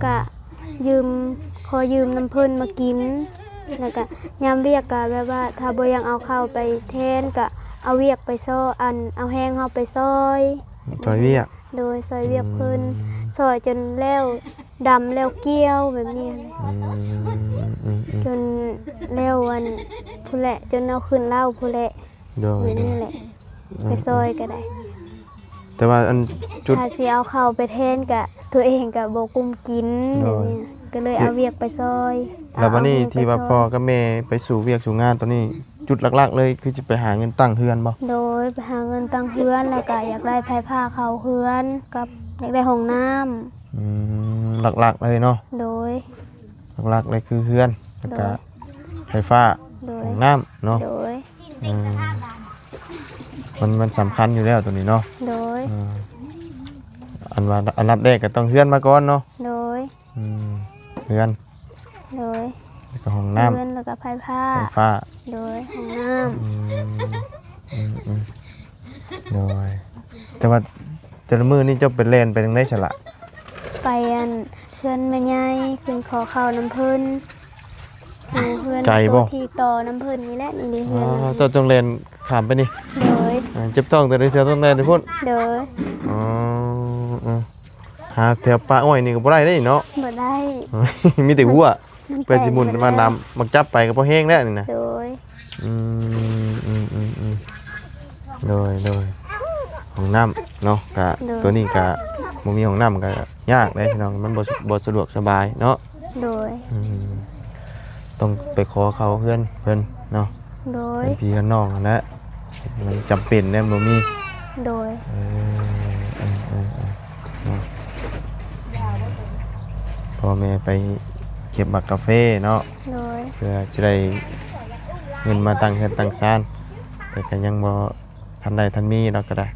ກະຢືມ ຂໍຢືມນຳເພິ່ນມາກິນ. ແລ້ວກະຍາມວຽກກະແບບວ່າ ຖ້າບໍ່ຢາກເອົາເຂົ້າໄປແທນ ກະເອົາວຽກໄປຊ່ອຍ ອັນ ເອົາແຮງເຮົາໄປຊ່ອຍ ຊ່ອຍວຽກ. ໂດຍ. ຊ່ອຍວຽກເພິ່ນ. ອືມ. ຊ່ອຍຈົນແລ້ວ ດຳແລ້ວກ່ຽວແບບນີ້ຫັ້ນແຫຼະ. ອືມ ອືມໆ ຈົນແລ້ວອັນພຸ້ນແຫຼະ ຈົນເອົາຂຶ້ນເລົ້າພຸ້ນແຫຼະ. ໂດຍ. ແບບນີ້ແຫຼະ. ອືມ ໄປຊ່ອຍກໍໄດ້ ແຕ່ວ່າອັນຈຸດ ຖ້າຊິເອົາເຂົ້າໄປແທນກະຕົວເອງກະບໍ່ກຸ້ມກິນ. ໂດຍ. ແບບນີ້ ກໍເລີຍເອົາວຽກໄປຊ່ອຍ. ແລ້ວບັດນີ້ທີ່ວ່າພໍ່ກັບແມ່ໄປສູ່ວຽກສູ່ງານ ຕອນນີ້ຈຸດຫຼັກໆເລີຍ ຄືຊິໄປຫາເງິນຕັ້ງເຮືອນບໍ່? ໂດຍ. ໄປຫາເງິນຕັ້ງເຮືອນ ແລ້ວກະຢາກໄດ້ໄຟຟ້າເຂົ້າເຮືອນ ກັບຢາກໄດ້ຫ້ອງນ້ຳ. ອືມ ຫຼັກໆເລີຍເນາະ. ໂດຍ. ຫຼັກໆເລີຍຄືເຮືອນ ແລ້ວກະ ໂດຍ ໄຟຟ້າ. ໂດຍ. ຫ້ອງນ້ຳເນາະ. ໂດຍ. ອືມ ມັນ ມັນສຳຄັນຢູ່ແລ້ວໂຕນີ້ເນາະ. ໂດຍ. ເອີ ອັນວ່າອັນດັບແລກກໍຕ້ອງເຮືອນມາກ່ອນເນາະ. ໂດຍ. ອືມ ເຮືອນ. ໂດຍ. ແລ້ວກໍຫ້ອງນ້ຳ ເຮືອນ ແລ້ວກໍໄຟຟ້າ. ໄຟຟ້າ. ໂດຍ. ຫ້ອງນ້ຳ. ອືມ ອືມໆ ໂດຍ ແຕ່ວ່າແຕ່ລະມື້ນີ້ເຈົ້າໄປແລ່ນໄປທາງໃດຊັ້ນລະ? ໄປອັນເຮືອນແມ່ໃຫຍ່ ຂຶ້ນຂໍເຂົ້ານຳເພິ່ນ ຢູ່ເຮືອນ ໄກບໍ່? ໂຕທີ່ຕໍ່ນຳເພິ່ນນີ້ແຫຼະ ນີ້ເຮືອນ ອໍ ເຈົ້າຕ້ອງແລ່ນຂ້າມໄປນີ້? ໂດຍ ອ່າ ເຈັບທ້ອງແຕ່ລະເທື່ອຕ້ອງແລ່ນໄປພຸ້ນ? ໂດຍ ອໍ ເອີ ຫາແຖວປ່າອ້ອຍນີ້ກໍບໍ່ໄດ້ເດ້ເນາະ? ບໍ່ໄດ້ ມີແຕ່ຫົວ ມັນ ເພື່ອຊິໝຸນ ແຕກໝົດແລ້ວ ມານຳ ມັກຈັບໄປກໍພໍແຮງແລ້ວນີ້ນະ. ໂດຍ ອືມ ອືມໆໆ ໂດຍ ໂດຍ ຫ້ອງນ້ຳເນາະ ກະ ໂດຍ ໂຕນີ້ກະບໍ່ມີຫ້ອງນ້ຳກະຍາກເດ້ພີ່ນ້ອງ ມັນບໍ່ ບໍ່ສະດວກສະບາຍເນາະ. ໂດຍ ອືມ ຕ້ອງໄປຂໍເຂົ້າເຮືອນເພິ່ນເນາະ. ໂດຍ ເຮືອນພີ່ເຮືອນນ້ອງຫັ້ນແຫຼະ ມັນຈຳເປັນແດ່ ບໍ່ມີ. ໂດຍ ເອີ ເອີ ເອີ ເອີ ເນາະ ພໍ່ແມ່ໄປເກັບໝາກກາເຟເນາະ. ໂດຍ ເພື່ອຊິໄດ້ເງິນມາຕັ້ງເຮືອນຕັ້ງຊານ ແຕ່ກໍຍັງບໍ່ທັນໄດ້ທັນມີເນາະ ກໍໄດ້.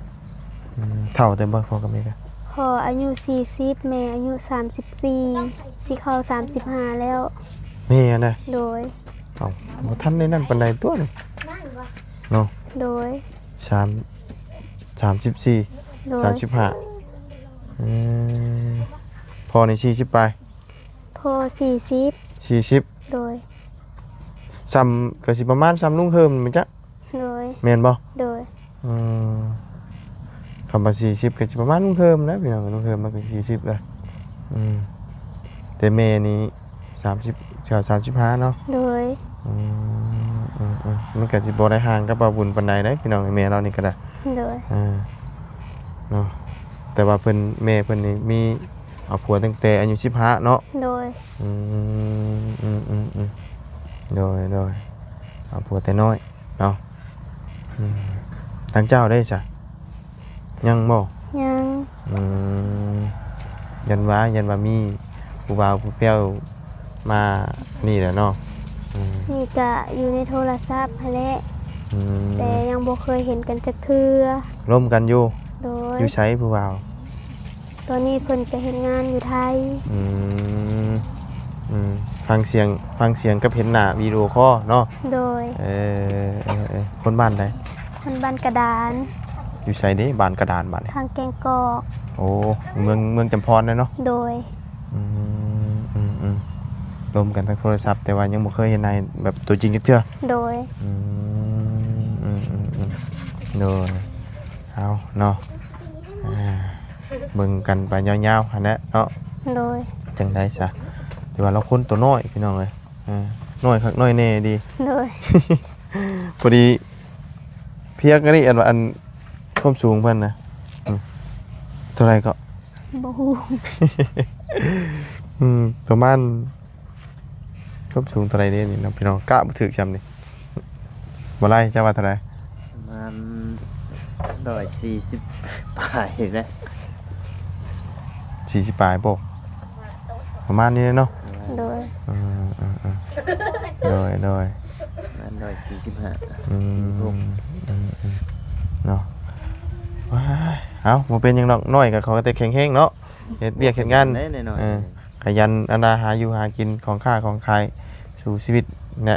ອືມ ເຖົ້າແຕ່ບໍ່ພໍ່ກັບແມ່ກໍ? ພໍ່ອາຍຸສີ່ສິບ ແມ່ອາຍຸສາມສິບສີ່ ຊິເຂົ້າສາມສິບຫ້າແລ້ວ. ແມ່ນະ? ໂດຍ ເອົ້າ ບໍ່ທັນໄດ້ນັ້ນປານໃດຕົວະນີ້ເນາະ. ໂດຍ ສາມ ສາມສິບສີ່ ໂດຍ ສາມສິບຫ້າ ອືມ ພໍ່ນີ້ສີ່ສິບປາຍ? ພໍ່ສີ່ສິບ ສີ່ສິບ ໂດຍ ສ່ຳ ກໍຊິປະມານສ່ຳລຸງເຮີມແມ່ນຈັກ? ໂດຍ ແມ່ນບໍ່? ໂດຍ ເອີ ຄຳວ່າສີ່ສິບກໍຊິປະມານລຸງເຮີມແຫຼະພີ່ນ້ອງ ລຸງເຮີມມັນກໍສີ່ສິບແຫຼະ. ອືມ ແຕ່ແມ່ນີ້ສາມສິບ ສາມສິບຫ້າເນາະ. ໂດຍ ອືມ ອືມ ອືມ ມັນກໍຊິບໍ່ໄດ້ຫ່າງກັບບ່າວບຸນປານໃດເດ້ພີ່ນ້ອງ ແມ່ລາວນີ້ກໍໄດ້. ໂດຍ ອ່າ ເນາະ ແຕ່ວ່າເພິ່ນ ແມ່ເພິ່ນນີ້ມີ ເອົາຜົວຕັ້ງແຕ່ອາຍຸສິບຫ້າເນາະ. ໂດຍ ອືມ ອືມ ອືມ ອືມ ໂດຍ ໂດຍ ເອົາຜົວແຕ່ນ້ອຍເນາະ. ອືມ ທາງເຈົ້າເດ້ຊະ ຍັງບໍ່? ຍັງ ອືມ ຢ້ານວ່າ ຢ້ານວ່າມີຜູ້ບ່າວຜູ້ແປ້ວມານີ້ແຫຼະເນາະ. ອືມ ນີ້ກະຢູ່ໃນໂທລະສັບຫັ້ນແຫຼະ. ອືມ ແຕ່ຍັງບໍ່ເຄີຍເຫັນກັນຈັກເທື່ອ. ລົມກັນຢູ່? ໂດຍ ຢູ່ໃສຜູ້ບ່າວ? ຕອນນີ້ເພິ່ນໄປເຮັດງານຢູ່ໄທ. ອືມ ອືມ ຟັງສຽງ ຟັງສຽງກັບເຫັນໜ້າວິດີໂອຄໍເນາະ. ໂດຍ ເອີ ເອີ ເອີ ຄົນບ້ານໃດ? ຄົນບ້ານກະດານ. ຢູ່ໃສເດ້ ບ້ານກະດານບາດນີ້? ທາງແກ້ງກອກ. ໂອ້ ເມືອງ ເມືອງຈຳພອນເນາະ. ໂດຍ ອືມ ອືມ ອືມ ລົມກັນທາງໂທລະສັບ ແຕ່ວ່າຍັງບໍ່ເຄີຍເຫັນໜ້າແບບຕົວຈິງຈັກເທື່ອ. ໂດຍ ອືມ ອືມ ອືມ ອືມ ໂດຍ ເອົາເນາະ ອ່າ ເບິ່ງກັນໄປຍາວໆຫັ້ນແຫຼະເນາະ. ໂດຍ ຈັ່ງໃດຊະ ແຕ່ວ່າລາວຄົນໂຕນ້ອຍພີ່ນ້ອງເອີຍ ອ່າ ນ້ອຍຄັກນ້ອຍແນ່ດີ. ໂດຍ ພໍດີພຽກອັນນີ້ ອັນວ່າ ອັນ ຄວາມສູງເພິ່ນນະ ອືມ ເທົ່າໃດເກາະ? ບໍ່ຮູ້ ອືມ ປະມານ ຄວາມສູງເທົ່າໃດເດ້ນີ້ເນາະ ພີ່ນ້ອງ ກະບໍ່ຖືກຊ່ຳນີ້. ບໍ່ໄລ່ ເຈົ້າວ່າເທົ່າໃດ? ປະມານຮ້ອຍສີ່ສິບປາຍນະ. ສີ່ສິບປາຍບໍ່? ປະມານນີ້ເນາະ. ໂດຍ ເອີ ເອີ ເອີ ໂດຍ ໂດຍ ປະມານຮ້ອຍສີ່ສິບຫ້າ ອືມ ສີ່ສິບຫົກ ອືມ ອືມ ເນາະ. ວ້າຍ ເອົ້າ ບໍ່ເປັນຫຍັງດອກ ນ້ອຍກໍຂໍແຕ່ແຂງແຮງເນາະ ເຮັດວຽກເຮັດງານ ໄດ້ໜ້ອຍໆ ເອີ ຂະຫຍັນອັນນ່າ ຫາຢູ່ຫາກິນ ຂອງຄ້າຂອງຂາຍ ສູ້ຊີວິດແຫຼະ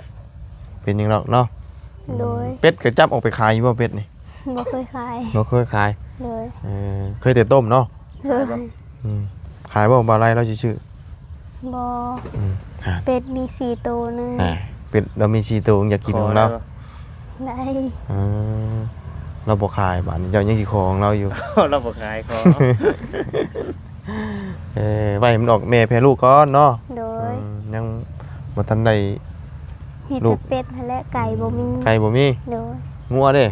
ເປັນຫຍັງດອກເນາະ. ໂດຍ ເປັດກໍຈັບອອກໄປຂາຍຢູ່ບໍ່ ເປັດນີ້? ບໍ່ເຄີຍຂາຍ ບໍ່ເຄີຍຂາຍ. ໂດຍ ເອີ ເຄີຍແຕ່ຕົ້ມເນາະ. ໂດຍ ອືມ ຂາຍບໍ່? ບໍ່ໄລ່ລາວຊິຊື້. ບໍ່ ອືມ ອ່າ ເປັດມີສີ່ໂຕໜຶ່ງ ອ່າ ເປັດລາວມີສີ່ໂຕ ຢາກກິນຂອງລາວ. ໄດ້ ເອີ ລາວບໍ່ຂາຍ ບາດນີ້ເຈົ້າຍັງຊິຂໍຂອງລາວຢູ່. ລາວບໍ່ຂາຍຂໍ. ເອີ ໄວ້ໃຫ້ມັນອອກແມ່ແຜ່ລູກກ່ອນເນາະ. ໂດຍ ອືມ ຍັງບໍ່ທັນໄດ້ ມີແຕ່ລູກ ເປັດຫັ້ນແຫຼະ ໄກ່ບໍ່ມີ. ໄກ່ບໍ່ມີ? ໂດຍ ງົວເດ້?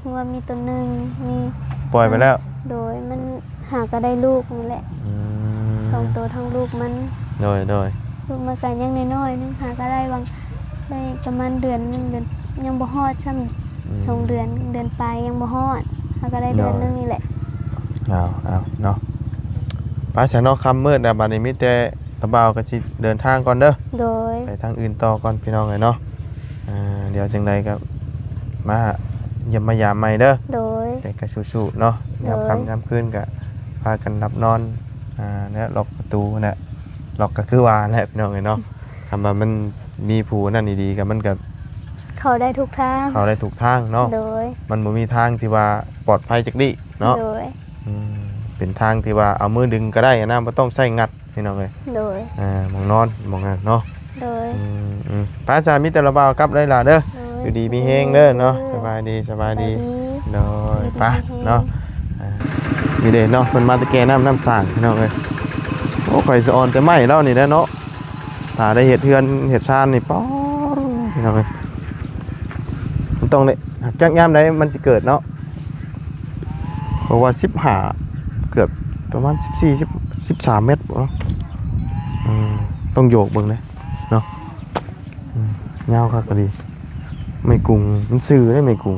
ງົວມີໂຕໜຶ່ງ ມີ ປ່ອຍໄປແລ້ວ. ໂດຍ ມັນຫາກໍໄດ້ລູກນັ້ນແຫຼະ. ອືມ ສອງໂຕທັງລູກມັນ. ໂດຍ ໂດຍ ລູກມັນກໍຍັງນ້ອຍໆໜຶ່ງ ຫາກໍໄດ້ຫວ່າງ ໄດ້ປະມານເດືອນໜຶ່ງ ເດືອນ ຍັງບໍ່ຮອດຊ້ຳ ອືມ ສອງເດືອນ ເດືອນປາຍຍັງບໍ່ຮອດ ຫາກໍໄດ້ເດືອນໜຶ່ງນີ້ແຫຼະ. ໂດຍ ເອົາ ເອົາເນາະ ໄປຊະເນາະ ຄ່ຳມືດແລ້ວ ບາດນີ້ມີແຕ່ ລະບ່າວກໍຊິເດີນທາງກ່ອນເດີ. ໂດຍ ໄປທາງອື່ນຕໍ່ກ່ອນພີ່ນ້ອງເອີຍເນາະ. ອ່າ ດຽວຈັ່ງໃດກໍມາຢ້ຽມມາຢາມໃໝ່ເດີ. ໂດຍ ແຕ່ກໍສູ້ໆເນາະ. ໂດຍ ຍາມຄ່ຳຍາມຄືນກໍພາກັນຫຼັບນອນ ອ່າ ແລະ ລັອກປະຕູຫັ້ນແຫຼະ. ລັອກກໍຄືວ່າແຫຼະພີ່ນ້ອງເອີຍເນາະ. ຄັນວ່າມັນມີຜູ້ນັ້ນດີໆ ກໍມັນກໍ ເຂົ້າໄດ້ທຸກທາງ ເຂົ້າໄດ້ທຸກທາງເນາະ ໂດຍ ມັນບໍ່ມີທາງທີ່ວ່າປອດໄພຈັກດີ້ເນາະ ໂດຍ ອືມ ເປັນທາງທີ່ວ່າເອົາມືດຶງກໍໄດ້ນະ ບໍ່ຕ້ອງໃຊ້ງັດ ພີ່ນ້ອງເອີຍ ໂດຍ ອ່າ ໝ່ອງນອນ ໝ່ອງນັ້ນເນາະ ໂດຍ ອືມໆ ໄປຊະ ມີແຕ່ລະບ່າວກັບເລີຍຫຼ້າເດີ ໂດຍ ຢູ່ດີມີແຮງເດີເນາະ ໂດຍ ສະບາຍດີ ສະບາຍດີ ສະບາຍດີ ໂດຍ ຢູ່ດີ ໄປ ມີແຮງ ເນາະ ອ່າ ນີ້ເດ້ເນາະ ເພິ່ນມາແຕ່ແກ່ນ້ຳ ນ້ຳສ້າງ ພີ່ນ້ອງເອີຍ ໂອ້ ຂ້ອຍສະອອນແຕ່ໄມ້ລາວນີ້ແຫຼະເນາະ ຖ້າໄດ້ເຮັດເຮືອນເຮັດຊານນີ້ ປາດ ພີ່ນ້ອງເອີຍ ມັນຕ້ອງໄດ້ ຈັກຍາມໃດມັນຊິເກີດເນາະ ເພາະວ່າສິບຫ້າ ເກືອບປະມານສິບສີ່ ສິບ ສິບສາມແມັດເນາະ ອືມ ຕ້ອງໂຍກເບິ່ງເດ້ເນາະ ອືມ ຍາວຄັກອີ່ຫຼີ ໄມ້ກຸງ ມັນຊື່ເດ້ໄມ້ກຸງ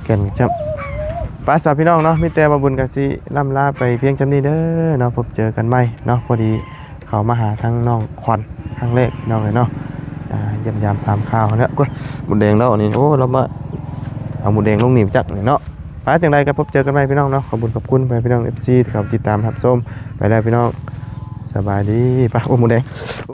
ແກ່ນຈັບ ໄປຊະພີ່ນ້ອງເນາະ ມີແຕ່ວ່າບຸນກະຊິລ່ຳລາໄປພຽງສ່ຳນີ້ເດີເນາະ ພົບເຈີກັນໃໝ່ເນາະ ພໍດີເຂົ້າມາຫາທາງນ້ອງຂວັນຄັ້ງແລກ ພີ່ນ້ອງເອີຍເນາະ ອ່າ ຢ້ຽມຢາມຖາມຂ່າວຫັ້ນແຫຼະ ໂອ້ຍ ມົດແດງລາວນີ້ ໂອ້ ລາວມາເອົາມົດແດງລົງນີ້ຈັກນີ້ເນາະ ໄປ ຈັ່ງໃດກໍພົບເຈີກັນໃໝ່ພີ່ນ້ອງເນາະ ຂອບຄຸນ ຂອບຄຸນໄປພີ່ນ້ອງ ເອັຟຊີ ທີ່ເຂົ້າຕິດຕາມຮັບຊົມ ໄປແລ້ວພີ່ນ້ອງ ສະບາຍດີ ໄປ ໂອ້ ມົດແດງ